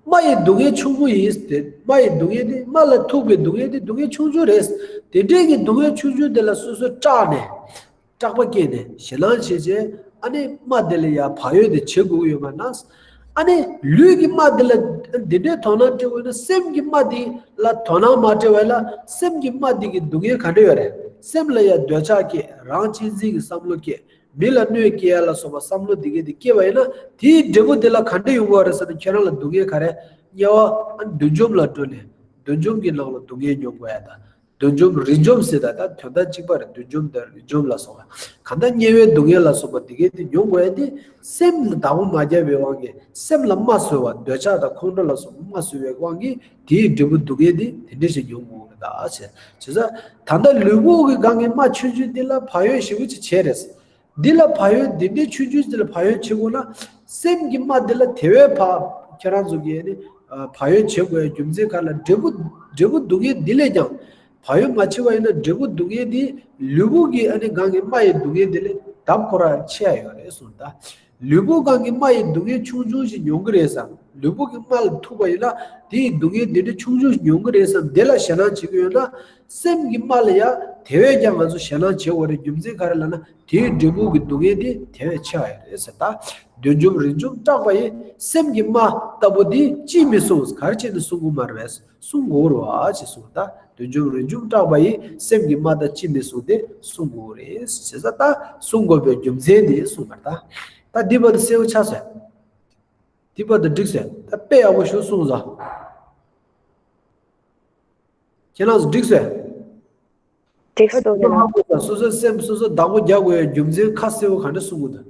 རྨ་ཡི་སྡུག་བསྔལ་ཆུང་ངུ་ཡིས་ཏེ། རྨ་ཡི་སྡུག་བསྔལ་འདི་རྨ་ལ་ཐུག་པའི་སྡུག་བསྔལ་འདི་སྡུག་བསྔལ་ཆུང་ཆུང་རེད། དེ་འདྲའི་གི་སྡུག་བསྔལ་ཆུང་ཆུང་དེ་ལ་སོ་སོ་སྐྲག་ནས། སྐྲག་པ་སྐྱེས་ནས་ཞེད་སྣང་བྱས་རྗེས་ཨ་ནི་རྨ་དེ་ལ་ཡང་བག་ཡོད་དེ་བྱེད་དགོས་ཀྱི་ཡོད་པ་ན། ཨ་ནི་ལུས་ཀྱི་རྨ་འདི་ལ་འདི་འདྲའི་དོ་སྣང་སྤྲད་དགོས་ན་སེམས་ཀྱི་རྨ་འདི་ལ་དོ་སྣང་མ་སྤྲད་པ་ལ་སེམས་ཀྱི་རྨ་འདི་གི་སྡུག་བསྔལ་ག་འདྲ་ཡོད་རེད། སེམས་ལ་ཡང་འདོད་ཆགས་སྐྱེ། རང་གཅེས་འཛིན་གྱི་བསམ་བློ་སྐྱེ། མི་ལ་གནོད་སྐྱེལ་ཡ་ལ་སོགས་པ་བསམ་བློ་འདི་གས་དེ་སྐྱེས་པ་ཡིན་ན་དེའི་འབྲས་བུ་དེ་ལ་ག་འདྲ་ཡོང་གི་ཡོད་རེད་ཟེར་ན་ཁྱེད་རང་ལ་སྡུག་བསྔལ་ག་རེ། དམྱལ་བ་ཨ་ནི་བདུད་འཇོམས་ལ་འགྲོ་ནས་བདུད་འཇོམས་ཀྱི་ནང་ལ་སྡུག་བསྔལ་མྱོང་དགོས་ཡ་དང་། བདུད་འཇོམས་རིན་འཇོམས་ཟེར་ད་ད་དོན་དག་གཅིག་པ་རེད། བདུད་འཇོམས་དང་རིན་འཇོམས་ལ་སོགས་པ་གང་ལྟར་དམྱལ་བའི་སྡུག་བསྔལ་ལ་སོགས་པ་འདི་གས་དེ་མྱོང་དགོས་ཡ་དེ་སེམས་ལ་བདག་པོ་མ་བརྒྱབ་པའི་དབང་གིས་སེམས་ལ་རྨ་བཟོས་པ་འདོད་ཆགས་དང་ཁོང་ཁྲོ་ལ་སོགས་པ་རྨ་བཟོས་པའི་དབང་གིས་དེའི་འབྲས་བུ་སྡུག་བསྔལ་དེ་དེ་འདྲ་ཞིག་མྱོང་དགོས་རེད་ད་ཟེར། བྱས་ཙང་ད་ལྟ་ལུས་པོ་གི་སྒང་གི་རྨ་ཆུང་ཆུང་འདི་ལ་བག་ཡོད་ཞེ་པོ་ཅིག་བྱས་རེད། འདི་ལ་བག་ཡོད་འདི་འདྲའི་ཆུང་ཆུང་འདི་ལ་བག་ཡོད་བྱེད་དགོས་ན། སེམས་ཀྱི་རྨ་འདི་ལ་དེ་བས་བག་ཁྱེད་རང་ཚོ་གིས་ནི་བག་ཡོད་བྱེད་དགོས་ཡ་རྒྱུ་མཚན་ག་ལ་འབྲས་བུ་འབྲས་བུ་སྡུག་བསྔལ་འདི་ལས་ཀྱང་། བག་ཡོད་མ་བྱས་པ་ཡིན་ན་འབྲས་བུ་སྡུག་བསྔལ་འདི་ལུས་པོ་གི་ཨ་ནི་སྒང་གི་རྨ་ཡི་སྡུག་བསྔལ་འདི་ལས་ལྡབ་ཁོ་ར་ཆེ་ཡ་ཡོད་རེད་གསུངས་ད། ལུས་པོ་གང་གི་རྨ་ཡི་སྡུག་བསྔལ་ཆུང་ཆུང་ཞིག་མྱོང་གི་རེད་བསམ། ལུས་པོ་གི་རྨ་ལ་ཐུག་པ་ཡིན་ན་དེ་ཡི་སྡུག་བསྔལ་འདི་འདྲ་ཆུང་ཆུང་ཞིག་མྱོང་གི་རེད་བསམ། དེ་ལ་ཞེད་སྣང་བྱེད་ཀྱི་ཡོད་ན། སེམས་ཀྱི་རྨ་ལ་ཡང་དེ་བས་ཀྱང་ང་ཚོ་ཞེད་སྣང་བྱེད་དགོས་རེད། རྒྱུ་མཚན་ག་རེ་ལབ་ན། དེའི་འབྲས་བུ་གི་སྡུག་བསྔལ་དེ་དེ་བས་ཆེ་བ་ཡོད་རེད་ཟེར། ད་བདུད་འཇོམས་རིན་འཇོམས་སྐྲག་པ་ཡིས། སེམས་ཀྱི་རྨ་ལྟ་བུ་འདི་ཅིས་མི་བསྲུང་། ག་རེ་བྱས་ནས་བསྲུང་གི་མ་རེད་པས། བསྲུང་དགོས་རེད་བ་ཅེས་གསུངས། ད་བདུད་འཇོམས་རིན་འཇོམས་སྐྲག་པ་ཡིས། སེམས་ཀྱི་རྨ་ད་ཅིས་མི་བསྲུང་སྟེ། བསྲུང་དགོས་རེད་ཟེར། ད་བསྲུང་དགོས་པའི་རྒྱུ་མཚན་དེ་གསུངས་པ་རེད། ད་ད་འདི་བར་དུ་གསལ་པོ་ཆགས་སོང་། འདི་བར་དུ་འགྲིག་སོང་། ད་དཔེ་ཡག་པོ་ཞིག་གསུངས་སོང་། ཁྱེད་རང་ཚོ་འགྲིག་སོང་། འགྲིག་སོང་། ད་ཁྱེད་རང་ཚོ་སོ་སོའི་སེམས་སོ་སོ་བདག་པོ་རྒྱག་དགོས་ཡ་རྒྱུ་མཚན་ཁ་གསལ་པོ་ག་འདྲ་གསུང་གི་འདུག་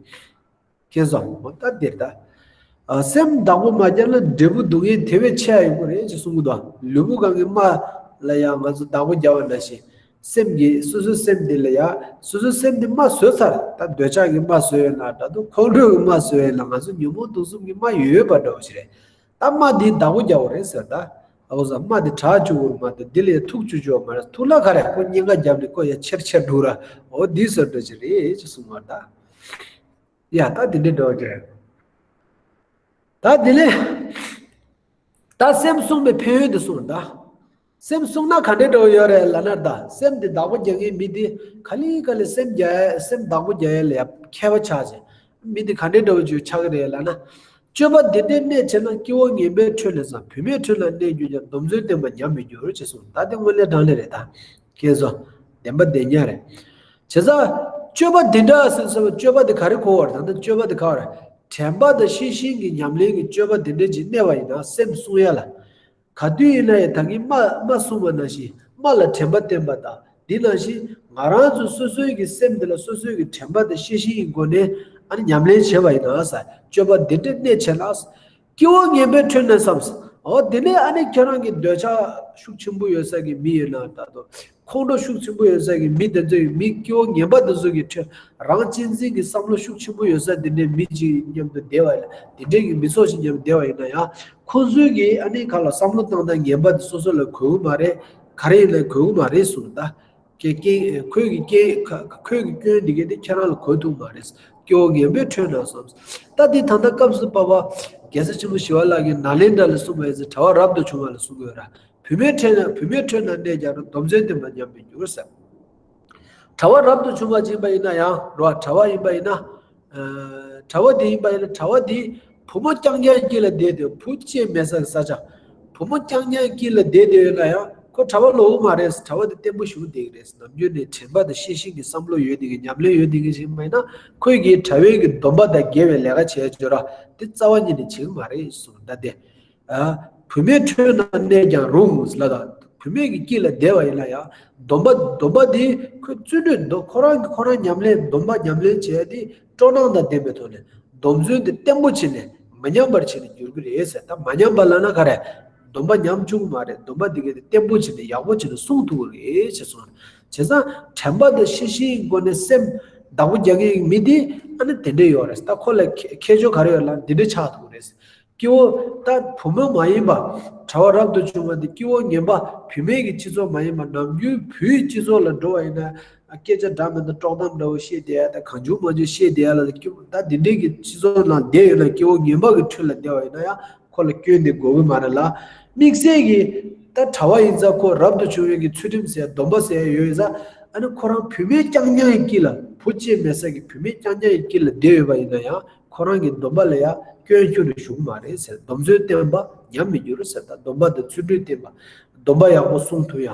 ཁྱེད་ཚོ་ད་འདིར་ད། ཨ། སེམས་བདག་པོ་མ་རྒྱག་ན་འབྲས་བུ་སྡུག་བསྔལ་དེ་བས་ཆེ་ཡོང་གི་རེད་ཅེས་གསུང་གི་འདུག་ལུས་པོ་གང་གི་རྨ་ལ་ཡང་ང་ཚོ་བདག་པོ་རྒྱག་པ་ནང་བཞིན། སེམས་ཀྱི་སོ་སོའི་སེམས་དེ་ལ་ཡང་སོ་སོའི་སེམས་དེ་རྨ་བཟོས་ཚར། ད་འདོད་ཆགས་ཀྱི་རྨ་བཟོས་ཡོད་ན་འདྲ་འདུག་ཁོང་ཁྲོ་གི་རྨ་བཟོས་ཡོད་ན། ང་ཚོ་ཉོན་མོངས་དུག་གསུམ་གྱི་རྨ་ཡོད་པ་འདྲ་བོ་ཞིག་རེད། ད་རྨ་འདི་བདག་པོ་རྒྱག་དགོས་རེད་ཟེར། ད་ཨ་ཁུ་ཟ་རྨ་འདི་དྲག་བཅུག་དགོས་མ་གཏོགས་འདི་ལ་ཡང་ཐུག་བཅུག་བཅུག་མ་རེད། ཐུག་ན་ག་རེ་ཁོ་གཉན་ཁ་བརྒྱབ་ནས་ཁོ་ཡང་ཆེར་ཆེར་འགྲོ་ར། འོ་འདི་བཟོ་འདྲ་ཞིག་རེད་ཅེས་གསུངས་པ་རེད་ད། ཡ་ད་འདི་འདྲའི་འགྲོ་རྒྱུ་རེད། ད་འདི་ལས། ད་སེམས་བསྲུང་བའི་ཕན་ཡོན་དེ་གསུངས་ད། སེམས་བསྲུང་ན་ག་འདྲའི་འགྲོ་ཡོད་རེད་ལབ་ན། ད་སེམས་དེ་བདག་པོ་རྒྱག་མཁན་མི་དེ་ག་ལེ་ག་ལེ་སེམས་རྒྱག་ཡ། སེམས་བདག་པོ་རྒྱག་ཡ་ལ་ཡ་མཁས་པ་ཆགས་ཅིང་། མི་དེ་ག་འདྲའི་འགྲོ་རྒྱུ་ཆགས་ཀྱི་རེད་ལབ་ན། སྤྱོད་པ་འདི་འདྲའི་གནད་ཆེ་ན། སྐྱེ་བོ་ངན་པའི་ཁྲོད་ནས་སམ། བུད་མེད་ཁྲོད་ན་གནས་གྱུར་ཀྱང་། སྡོམ་བརྩོན་བསྟེན་པ་ཉམས་མི་འགྱུར་ཅེས་གསུངས། ད་དེ་དངོས་གནས་དྲང་གནས་རེད་ད། མཁྱེན་སོང་། བདེན་པ་བདེན་ཉག་རེད། བྱས་ཙང་སྤྱོད་པ་འདི་འདྲ་ཟེར་ཟེར་བ། སྤྱོད་པ་འདི་ག་རེ་གོ་བ་རེད། ད་ལྟ་སྤྱོད་པ་འདི་ག་བ་རེད། དྲན་པ་དང་ཤེས་བཞིན་གྱི་ཉམས་ལེན་གྱི་སྤྱོད་པ་འདི་འདྲ་ཅིག་གནས་པ་ཡིན་ན། སེམས་བསྲུང་ཡ་ལ། ག་དུས་ཡིན་ན་ཡང་ད་གིན་རྨ་རྨ་གསུངས་པ་ནང་བཞིན་རྨ་ལ་དྲན་པ་བསྟེན་པ་དང་། འདི་ནང་བཞིན་ང་རང་ཚོ་སོ་སོའི་གི་སེམས་འདི་ལ་སོ་སོའི་གི་དྲན་པ་དང་ཤེས་བཞིན་གྱི་སྒོ་ནས་ཨ་ནི་ཉམས་ལེན་བྱས་པ་ཡིན་ན་ཟེར། སྤྱོད་པ་འདི་འདྲའི་གནད་ཆེ་ལ། སྐྱེ་བོ་ངན་པའི་ཁྲོད་ན་སམ། འོ་དེ་ནས་ཨ་ནི་ཁྱེད་རང་གི་འདོད་ཆགས་ཤུགས་ཆེན་པོ་ཡོད་ས་གི་མི་ཡིན་ན། ད་དུང་ཁོང་ཁྲོ་ཤུགས་ཆེན་པོ་ཡོད་ས་གི་མི་དེ་ཚོ་ཡི་མི་སྐྱེ་བོ་ངན་པ་དེ་ཚོ་གི་ཁྲོད། རང་གཅེས་འཛིན་གྱི་བསམ་བློ་ཤུགས་ཆེན་པོ་ཡོད་ས་དེ་འདྲའི་མི་གཅིག་མཉམ་དུ་བསྡད་པ་ཡིན་ན། དེ་འདྲའི་གི་མི་ཚོགས་ཤིག་མཉམ་དུ་བསྡད་པ་ཡིན་ན་ཡང་། ཁོང་ཚོའི་གི་ཨ་ནི་ག་ལ་བསམ་བློ་བཏང་སྟངས་ངན་པ་དེ་སོ་སོ་ལ་གོ་གི་མ་རེད། ག་རེ་ཡིན་ན་གོ་གི་མ་རེད་གསུངས་ད། ཀྱེ་ཀྱེ། ཁོའི་གི་ཀྱེ་ཁ་ཁོའི་གི་སྐྱོན་འདི་གས་དེ་ཁྱེད་རང་ལ་གོ་ཐུབ་མ་རེད། སྐྱེ་བོ་ངན་པའི་ཁྲོད་ན་སོང་། ད་འདི་ད་ལྟ་སྐབས་སུ་བབ་པ་རྒྱལ་སྲས་ཆེན་པོ་ཞི་བ་ལྷ་གིས་ནཱ་ལེནྡྲ་ལ་གསུངས་པ་ཡིན་ཙང་། གྲྭ་པ་རབ་ཏུ་བྱུང་བ་ལ་གསུང་གི་ཡོད་ར། བུད་མེད་ཁྲོད་ན་བུད་མེད་ཁྲོད་ན་གནས་ཀྱང་རུང་། སྡོམ་བརྩོན་བསྟེན་པ་ཉམས་མི་འགྱུར་ཟེར། གྲྭ་པ་རབ་ཏུ་བྱུང་བ་ཅིག་ཡིན་པ་ཡིན་ན་ཡང་རོ། གྲྭ་པ་ཡིན་པ་ཡིན་ན། ཨ། གྲྭ་པ་དེ་ཡིན་པ་ཡིན་ན། གྲྭ་པ་དེ་བུ་མོ་རྐྱང་རྐྱང་དཀྱིལ་ལ་བསྡད་དེ། བུ་གཅིག་མེད་ས་གི་ས་ཆ། བུ་མོ་རྐྱང་རྐྱང་དཀྱིལ་ལ་བསྡད་དེ་ཡོད་ན་ཡང་ཁོ་གྲྭ་པ་ལོག་གི་མ་རེད། གྲྭ་པ་དེ་བརྟན་པོ་ཞིག་བསྡད་ཀྱི་རེད། ནམ་རྒྱུན་ནས་དྲན་པ་དང་ཤེས་བཞིན་གྱི་བསམ་བློ་ཡོད་བསྡད་མཁན་ཅིག་ཡིན་པ་ཡིན་ན། ཁོས་ཀྱི་གྲྭ་པའི་གི་སྡོམ་པ་དང་འགལ་བའི་ལས་ཀ་བྱས་ཡོད་ར། དེ་རྩ་བ་ཉིད་ནས་བྱེད་ཀྱི་མ་རེད་གསུངས་ད་དེ། ཨ། བུད་མེད་ཁྲོད་ན་གནས་ཀྱང་རུང་ལབ་ད། བུད་མེད་ཀྱི་དཀྱིལ་ལ་བསྡད་པ་ཡིན་ན་ཡང་། སྡོམ་པ་སྡོམ་པ་དེ་ཁོས་བརྩོན་འགྲུས་འདུག་ཁོ་རང་གིས་ཁོ་རང་ཉམས་ལེན། སྡོམ་པ་ཉམས་ལེན་བྱས་ཏེ་སྤྲོ་སྣང་དང་ལྡན་པའི་ཐོག་ནས་སྡོམ་བརྩོན་དེ་བརྟན་པོ་བྱས་ནས་མི་ཉམས་པར་བྱས་ནས་འགྱུར་གྱི་རེད་ཟེར། ད་མ་ཉམས་པ་ལབ་ན་ག་རེ། སྡོམ་པ་ཉམས་བཅུག་མ་རེད། སྡོམ་པ་དེ་ག་དེ་བརྟན་པོ་བྱས་ནས་ཡག་པོ་བྱས་ནས་སྲུང་ཐུབ་ཀྱི་རེད་ཅེས་གསུངས། བྱས་ཙང་དྲན་པ་དང་ཤེས་བཞིན་སྒོ་ནས་སེམས་བདག་པོ་རྒྱག་མཁན་གྱི་མི་དེ་ཨ་ནི་དེ་འདྲས་ཡོད་རེད། ད་ཁོ་ལ་ཁྱད་ཁྱད་ཆོས་ག་རེ་ཡོད་ལབ་ན་འདི་འདྲས་ཆགས་ཐུབ་ཀྱི་རེད། སྐྱེ་བོ་ད་བུ་མོ་མ་ཡིན་པ། གྲྭ་པ་རབ་ཏུ་བྱུང་བ་འདི་སྐྱེ་བོ་ངན་པ་བུད་མེད་ཀྱི་སྤྱི་ཚོགས་མ་ཡིན་པ། ནམ་རྒྱུན་བུའི་སྤྱི་ཚོགས་ལ་འགྲོ་བ་ཡིན་ན། སྐད་ཆ་འདྲ་མི་འདྲ་དཀྲོག་གཏམ་འདྲ་བོ་བཤད་བསྡད་ཡ་དང་། གང་བྱུང་མང་བྱུང་བཤད་བསྡད་ཡ་ལ། སྐྱེ་བོ་ད་འདི་འདྲའི་གི་སྤྱི་ཚོགས་ནང་བསྡད་ཡོད་ན། སྐྱེ་བོ་ངན་པ་གི་ཁྲོད་ལ་བསྡད་པ་ཡིན་ན་ཡང་ཁོ་ལ་སྐྱོན་འདི་དགོས་ཀྱི་མ་རེད་ལ། དམིགས་བསལ་གྱི་ད་གྲྭ་པ་ཡིན་ཙང་ཁོ་རབ་ཏུ་བྱུང་བའི་གི་ཚུལ་ཁྲིམས་ཟེར་ཡ། སྡོམ་པ་ཟེར་ཡ་ཡོད་ཙང་། ཨ་ནི་ཁོ་རང་བུད་མེད་རྐྱང་རྐྱང་གི་དཀྱིལ་ལ། བུ་གཅིག་མེད་ས་གི་བུད་མེད་རྐྱང་རྐྱང་གི་དཀྱིལ་ལ་བསྡད་ཡོད་པ་ཡིན་ན་ཡང་། ཁོ་རང་གི་སྡོམ་པ་ལ་ཡང་སྐྱོན་ཁྱོན་ནས་ཞུགས་མ་རེད་ཟེར། སྡོམ་བརྩོན་བསྟེན་པ་ཉམས་མི་འགྱུར་ཟེར། ད་སྡོམ་པ་དང་བརྩོན་འགྲུས་བསྟེན་པ། སྡོམ་པ་ཡག་པོ་སྲུང་ཐུབ་ཡ།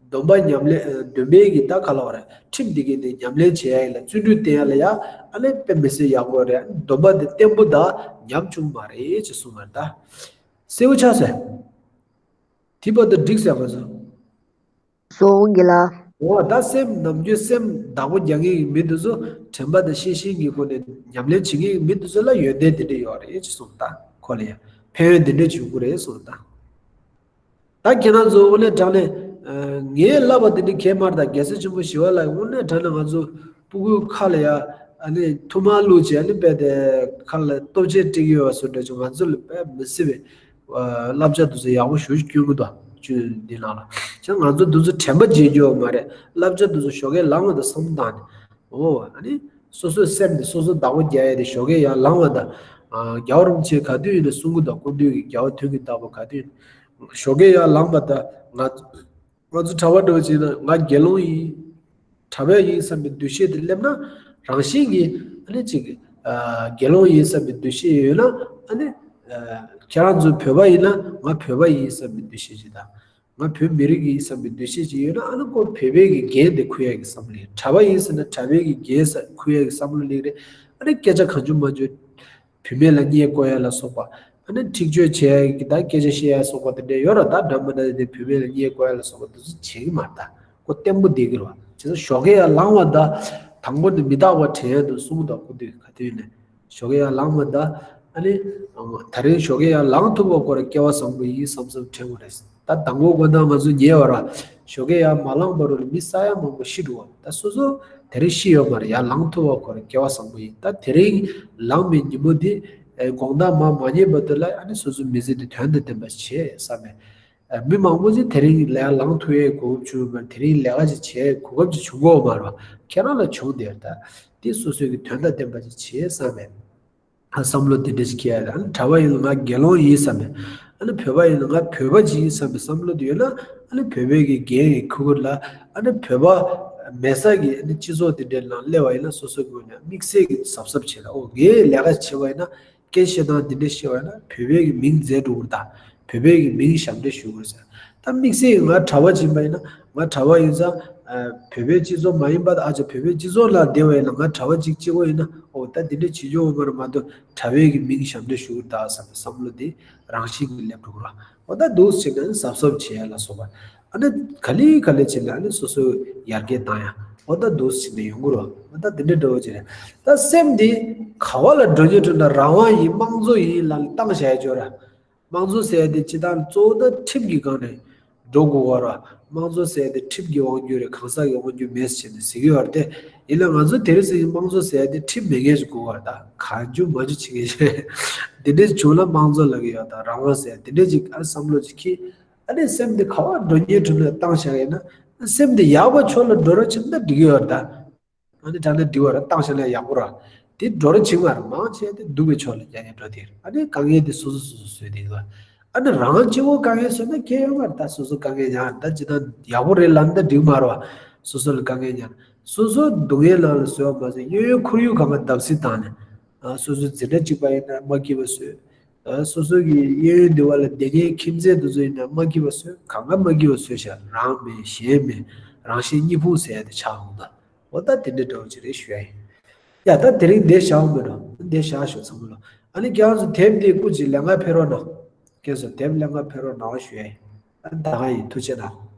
སྡོམ་པ་ཉམས་ལེན། སྡོམ་པའི་གི་ད་ག་ལབ་དགོས་རེད། ཁྲིམས་འདི་གི་ནི་ཉམས་ལེན་བྱེད་ཡ་ཡིན་ལ། བརྩོན་འགྲུས་བསྟེན་ཡ་ལ་ཡ་ཨ་ནི་དཔེ་མི་སྲིད་ཡག་པོ་རེད། སྡོམ་པ་དེ་བརྟན་པོ་དང་ཉམས་བཅུག་མ་རེད་ཅེས་གསུངས་པ་རེད། ད་གསལ་པོ་ཆགས་སོང་། དེ་བར་དུ་འགྲིག་ཟེར་མ་སོང་། སོང་གི་ལ། འོ་ད་སེམས་ནམ་རྒྱུན་སེམས་བདག་པོ་རྒྱག་མཁན་གྱི་མི་དེ་ཚོ། དྲན་པ་དང་ཤེས་བཞིན་གྱི་སྒོ་ནས་ཉམས་ལེན་བྱེད་མཁན་གྱི་མི་དེ་ཚོ་ལ་ཡོན་ཏན་དེ་འདྲ་ཡོད་རེད་ཅེས་གསུངས། ད་ཁོ་ལ་ཡང་ཕན་ཡོན་དེ་འདྲ་བྱུང་གི་རེད་གསུངས། ད་ད་ཁྱེད་རང་ཚོ་དངོས་གནས་དྲང་གནས། ངས་ལབ་པ་དེ་འདྲ་གས་མ་རེད། ད་རྒྱལ་སྲས་ཆེན་པོ་ཞི་བ་ལྷ་གིས་དངོས་གནས་དྲང་གནས་ང་ཚོ་སྤུ་གུའི་ཁ་ལ་ཡ་ཨ་ནི་ཐུར་མ་བླུགས་བྱས། ཨ་ནི་དཔེ་དེ་ཁ་ལ་ལྟོ་ཆས་སྤྲད་ཀྱི་ཡོད་པ་བཟོ་འདྲ་བྱུང་། ང་ཚོ་ལ་དཔེ་མི་སྲིད་པའི་བསླབ་བྱ་དེ་ཚོ་ཡག་པོ་ཞེ་པོ་ཅིག་སྐྱོན་གྱི་འདུག་ཅུ་འདི་ནང་ལ། ཁྱེད་ང་ཚོ་འདི་ཚོ་དྲན་པ་བརྗེད་རྒྱུ་ཡོད་མ་རེད། བསླབ་བྱ་འདི་ཚོ་ཞོགས་ཀས་ལངས་པ་དང་བསམ་བློ་བཏང་ནས། འོ་ཨ་ནི་ སོ་སོའི་སེམས་དེ་སོ་སོ་བདག་པོ་རྒྱག་ཡ་དེ་ཞོགས་ཀས་ཡར་ལངས་པ་དང་། ཨ། རྒྱལ་བ་རིན་པོ་ཆེ་ག་དུས་ཡིན་ན་གསུང་གི་འདུག་སྐུ་མདུན་གྱི་རྒྱལ་བ་དོན་གྱི་བདག་པོ་ག་དུས་ཡིན་ན། ཞོགས་ཀས་ཡར་ལངས་པ་དང་ང་ང་ཚོ་གྲྭ་པ་འདྲ་བོ་བྱས་ན་ང་དགེ་སློང་ཡིན། གྲྭ་པ་ཡིན་བསམ་པའི་འདུ་ཤེས་དེ་སླེབས་ན་རང་བཞིན་གྱིས་ཨ་ནི་ཅིག་ཨ། དགེ་སློང་ཡིན་བསམ་པའི་འདུ་ཤེས་ཡོད་ན་ཨ་ནི། ཨ། ཁྱེད་རང་ཚོ་བོད་པ་ཡིན་ན་ང་བོད་པ་ཡིན་བསམ་པའི་འདུ་ཤེས་ཅིག་དང་། ང་བོད་མི་རིགས་ཡིན་བསམ་པའི་འདུ་ཤེས་ཅིག་ཡོད་ན་ཨ་ནི་ཁོ་བོད་པའི་གི་འགན་དེ་འཁུར་ཡ་གི་བསམ་བློ་ཡིན། གྲྭ་པ་ཡིན་ཟེར་ན་གྲྭ་པའི་གི་འགན་ས་འཁུར་ཡ་གི་བསམ་བློ་སླེབས་རེད། ཨ་ནི་སྐད་ཆ་གང་བྱུང་མང་བྱུང་བུད་མེད་ལ་བརྙས་བཀོལ་ཡ་ལ་སོགས་པ། ཨ་ནི་འཁྲིག་སྤྱོད་བྱེད་ཡ་གི་ད་སྐད་ཆ་བཤད་ཡ་སོགས་པ་དེ་འདྲ་ཡོད་ར། ད་འདྲ་མི་འདྲ་དེ་བུད་མེད་ལ་བརྙས་བཀོལ་ཡ་ལ་སོགས་པ་དེ་ཚོ་བྱེད་གི་མ་རེད། ད་ཁོ་བརྟན་པོ་བསྡད་གི་རེད་བ། བྱས་ཙང་ཞོགས་ཀས་ཡར་ལངས་པ་ད་དང་པོ་ནི་མི་རྟག་པ་དྲན་ཡ་འདུག་གསུང་གི་འདུག་སྐུ་མདུན་ག་དུས་ནས། ཞོགས་ཀས་ཡར་ལངས་པ་ད་ཨ་ནི། ད་རིང་ཞོགས་ཀས་ཡར་ལངས་ཐུབ་པ་ཁོ་རང་སྐལ་བ་བཟང་པོ་ཡིན་བསམ་བསམ་དྲན་གི་རེད། ད་དང་པོ་ཁོ་ན་ང་ཚོ་ཉལ་བ་ར། ཞོགས་ཀས་ཡར་མ་ལངས་བར་དུ་ལ་མི་ས་ཡ་མང་པོ་ཤི་འགྲོ་བ། ད་སོ་སོ་དེ་རིང་ཤི་ཡོད་མ་རེད། ཡར་ལངས་ཐུབ་པ་ཁོ་རང་སྐལ་བ་བཟང་པོ་ཡིན། ད་དེ་རིང་ལངས་པའི་ཉིན་མོ་འདི་དགོང་དག་མར་མ་ཉལ་བར་དུ་ལ་ཨ་ནི་སོ་སོའི་མི་ཚེ་འདི་དོན་དང་ལྡན་པ་བྱེད་བསམ་པའི། མི་མང་པོ་ཅིག་དེ་རིང་ལ་ཡར་ལངས་ཐུབ་ཡའི་གོ་སྐབས་བྱུང་ཡོད་མ་རེད། དེ་རིང་ལས་ཀ་ཅིག་བྱེད་གོ་སྐབས་ཅིག་བྱུང་གི་ཡོད་མ་རེད། ཁྱེད་རང་ལ་བྱུང་བསྡད་ད། དེ་སོ་སོའི་གི་དོན་དང་ལྡན་པ་ཅིག་བྱེད་བསམ་པའི། ཨ། བསམ་བློ་དེ་འདྲ་ཞིག་འཁྱེར་ཡ་རེད། ཨ་ནི་གྲྭ་པ་ཡིན་ན་ང་དགེ་སློང་ཡིན་བསམ་པའི། ཨ་ནི་བོད་པ་ཡིན་ན་ང་བོད་པ་ཅིག་ཡིན་བསམ་པའི་བསམ་བློ་དེ་ཡོད་ན་ཨ་ནི་བོད་པའི་གི་འགན་ཡིན་ཁུར་དགོས་ལ། ཨ་ནི་བོད་པ་མེད་ས་གི་ཨ་ནི་སྤྱི་ཚོགས་དེ་འདྲའི་ནང་སླེབས་པ་ཡིན་ན་སོ་སོ་གི་ངོས་ནས་དམིགས་བསལ་གི་གཟབ་གཟབ་བྱེད་ལ། ཨོ་ངས་ལས་ཀ་བྱེད་པ་ཡིན་ན་སྐད་བཤད་སྟངས་འདི་འདྲ་བཤད་པ་ཡིན་ན་བོད་པའི་གི་མིང་མཛད་འགྲོ་གི་རེད་ད། བོད་པའི་གི་མིང་ཞབས་འདྲེན་ཞུ་དགོས་ཟེར། ད་དམིགས་བསལ་ང་གྲྭ་པ་ཅིག་ཡིན་པ་ཡིན་ན་ང་གྲྭ་པ་ཡིན་ཙང་། ཨ། བོད་པའི་སྤྱི་ཚོགས་མ་ཡིན་པ་དང་ཨ་ཅག་བོད་པའི་སྤྱི་ཚོགས་ལ་བསྡད་པ་ཡིན་ན་ང་གྲྭ་པ་ཅིག་གཅིག་པོ་ཡིན་ན་ཨོ་ད་འདི་འདྲ་བྱེད་རྒྱུ་ཡོད་མ་རེད་མ་གཏོགས་གྲྭ་པའི་གི་མིང་ཞབས་འདྲེན་ཞུ་གི་རེད་ད་བསམ་པའི་བསམ་བློ་དེ་རང་བཞིན་གྱིས་སླེབས་འགྲོ་གི་རེད། ཨོ་ད་འདུག་སེ་བྱས་ནས་གཟབ་གཟབ་བྱེད་ཡ་ལ་སོགས་པ། ཨ་ནི་ག་ལེ་ག་ལེ་བྱས་ནས་ཨ་ནི་སོ་སོའི་ཡར་རྒྱས་བཏང་ཡ། ཨོ་ད་འདུག་སེ་བྱས་ནས་ཡོང་གི་རེད། ཨོ་ད་འདི་འདྲ་འདྲ་བོ་བྱས་ནས་ད་སེམས་འདི་ག་བ་ལ་འགྲོ་ཉེ་འགྲོ་ན་རང་དབང་ཡིན་དམངས་གཙོ་ཡིན་ལ་བཏང་བཞག་ཡ་ཅོ་ར། དམངས་གཙོ་ཟེར་ཡ་དེ་སྤྱི་བཏང་གཙོ་བོ་ད་ཁྲིམས་ཀྱི་སྒང་ནས་འགྲོ་དགོས་པ་ར། དམངས་གཙོ་ཟེར་ཡ་དེ་ཁྲིམས་ཀྱི་དབང་སྒྱུར་རེད། གང་ཟག་གི་དབང་སྒྱུར་མེད་ཟེར་ནས་ཟེར་གྱི་ཡོད་རེད་དེ། ཡིན་ན་ང་ཚོ་དེ་རིང་སང་ཉིན་དམངས་གཙོ་ཟེར་ཡ་དེ་ཁྲིམས་མེད་མཁན་ཞིག་དགོས་པ་རེད། ད་གང་བྱུང་མང་བྱུང་བྱེད་མཁན་ཞིག་འདི་འདྲ་བྱུང་ན་དམངས་གཙོ་ལབ་ཀྱི་ཡོད་ད། རང་དབང་ཟེར་ཡ་དེ་འདྲ་ཅིག་ཨ་བསམ་བློ་ཅིག་འཁྱེར། ཨ་ནི་སེམས་དེ་ག་བ་འགྲོ་ཉེ་འགྲོ་ན་བཏང་བཞག་ཡིན་ན་སེམས་དེ་ཡག་པ་ཕྱོགས་ལ་འགྲོ་རོགས་བྱེད་ན་འགྲིག་གི་ཡོད་རེད་ད། ཨ་ནི་དྲང་གནས་འགྲིག་པ་ར་བཏང་བཞག་ན་ཡག་པོ་ར། དེ་འགྲོ་ར་བྱེད་མ་ར་མང་ཆེ་དེ་སྡུག་པའི་ཕྱོགས་ལ་རྒྱག་ཡ་འགྲོ་དེ་ར། ཨ་ནི་དཀའ་ངལ་དེ་སོ་སོ་སོ་སོ་བཟོས་དེ་ག་ཨ་ནི་རང་གཅིག་པོ་དཀའ་ངལ་བཟོས་ན་ཁྱད་ཡོད་མ་རེད་ད། སོ་སོ་དཀའ་ངལ་མྱངས་ད་ཅི་ད་ཡག་པོ་རེད་ལབ་ན་ད་འགྲིག་མ་ར་བ། སོ་སོ་ལ་དཀའ་ངལ་མྱངས་སོ་སོ་སྡུག་བསྔལ་ནང་ལ་བཟོས་པ་མ་ཟད་གཡས་གཡོན་ཁོར་ཡུག་གང་ག་བརྡབ་གསིག་བཏང་ནས། ཨ་སོ་སོ་འཛིན་གྲྭ་གཅིག་པ་ཡིན་ན་མ་སྐྱིད་པ་བཟོས། ཨ་སོ་སོ་གི་གཡས་གཡོན་འདི་བ་ལ་བསྡད་མཁན་ཁྱིམ་མཚེས་དེ་ཚོ་ཡིན་ན་མ་སྐྱིད་པ་བཟོས། གང་ག་མ་སྐྱིད་པ་བཟོས་ཤག་རང་མེད་གཞན་མེད་རང་གཞན་གཉིས་ཕུང་ཟེར་ཡ་དེ་ཆགས་འོང་ད། འོ་ད་དེ་འདྲ་འདྲ་བོ་ཅིག་རེད་ཞུ་ཡ་ཡིན། ཡ་ད་དེ་རིང་འདིར་བཞག་འོང་མེད་འགྲོ། འདིར་བཞག་ཞོག་ཚང་མ་ལོ། ཨ་ནི་ཁྱེད་རང་ཚོ་དེབ་འདི་སྐུ་མཁྱེན་ལེན་ག་ཕེབས་རོགས་གནང་། ཁྱེད་ཚོ་དེབ་ལེན་ག་ཕེབས་རོགས་གནང་ཞུ་ཡ་ཡིན། ཨ་ནི་ད་ག་ཡིན། ཐུགས་རྗེ་གནང་།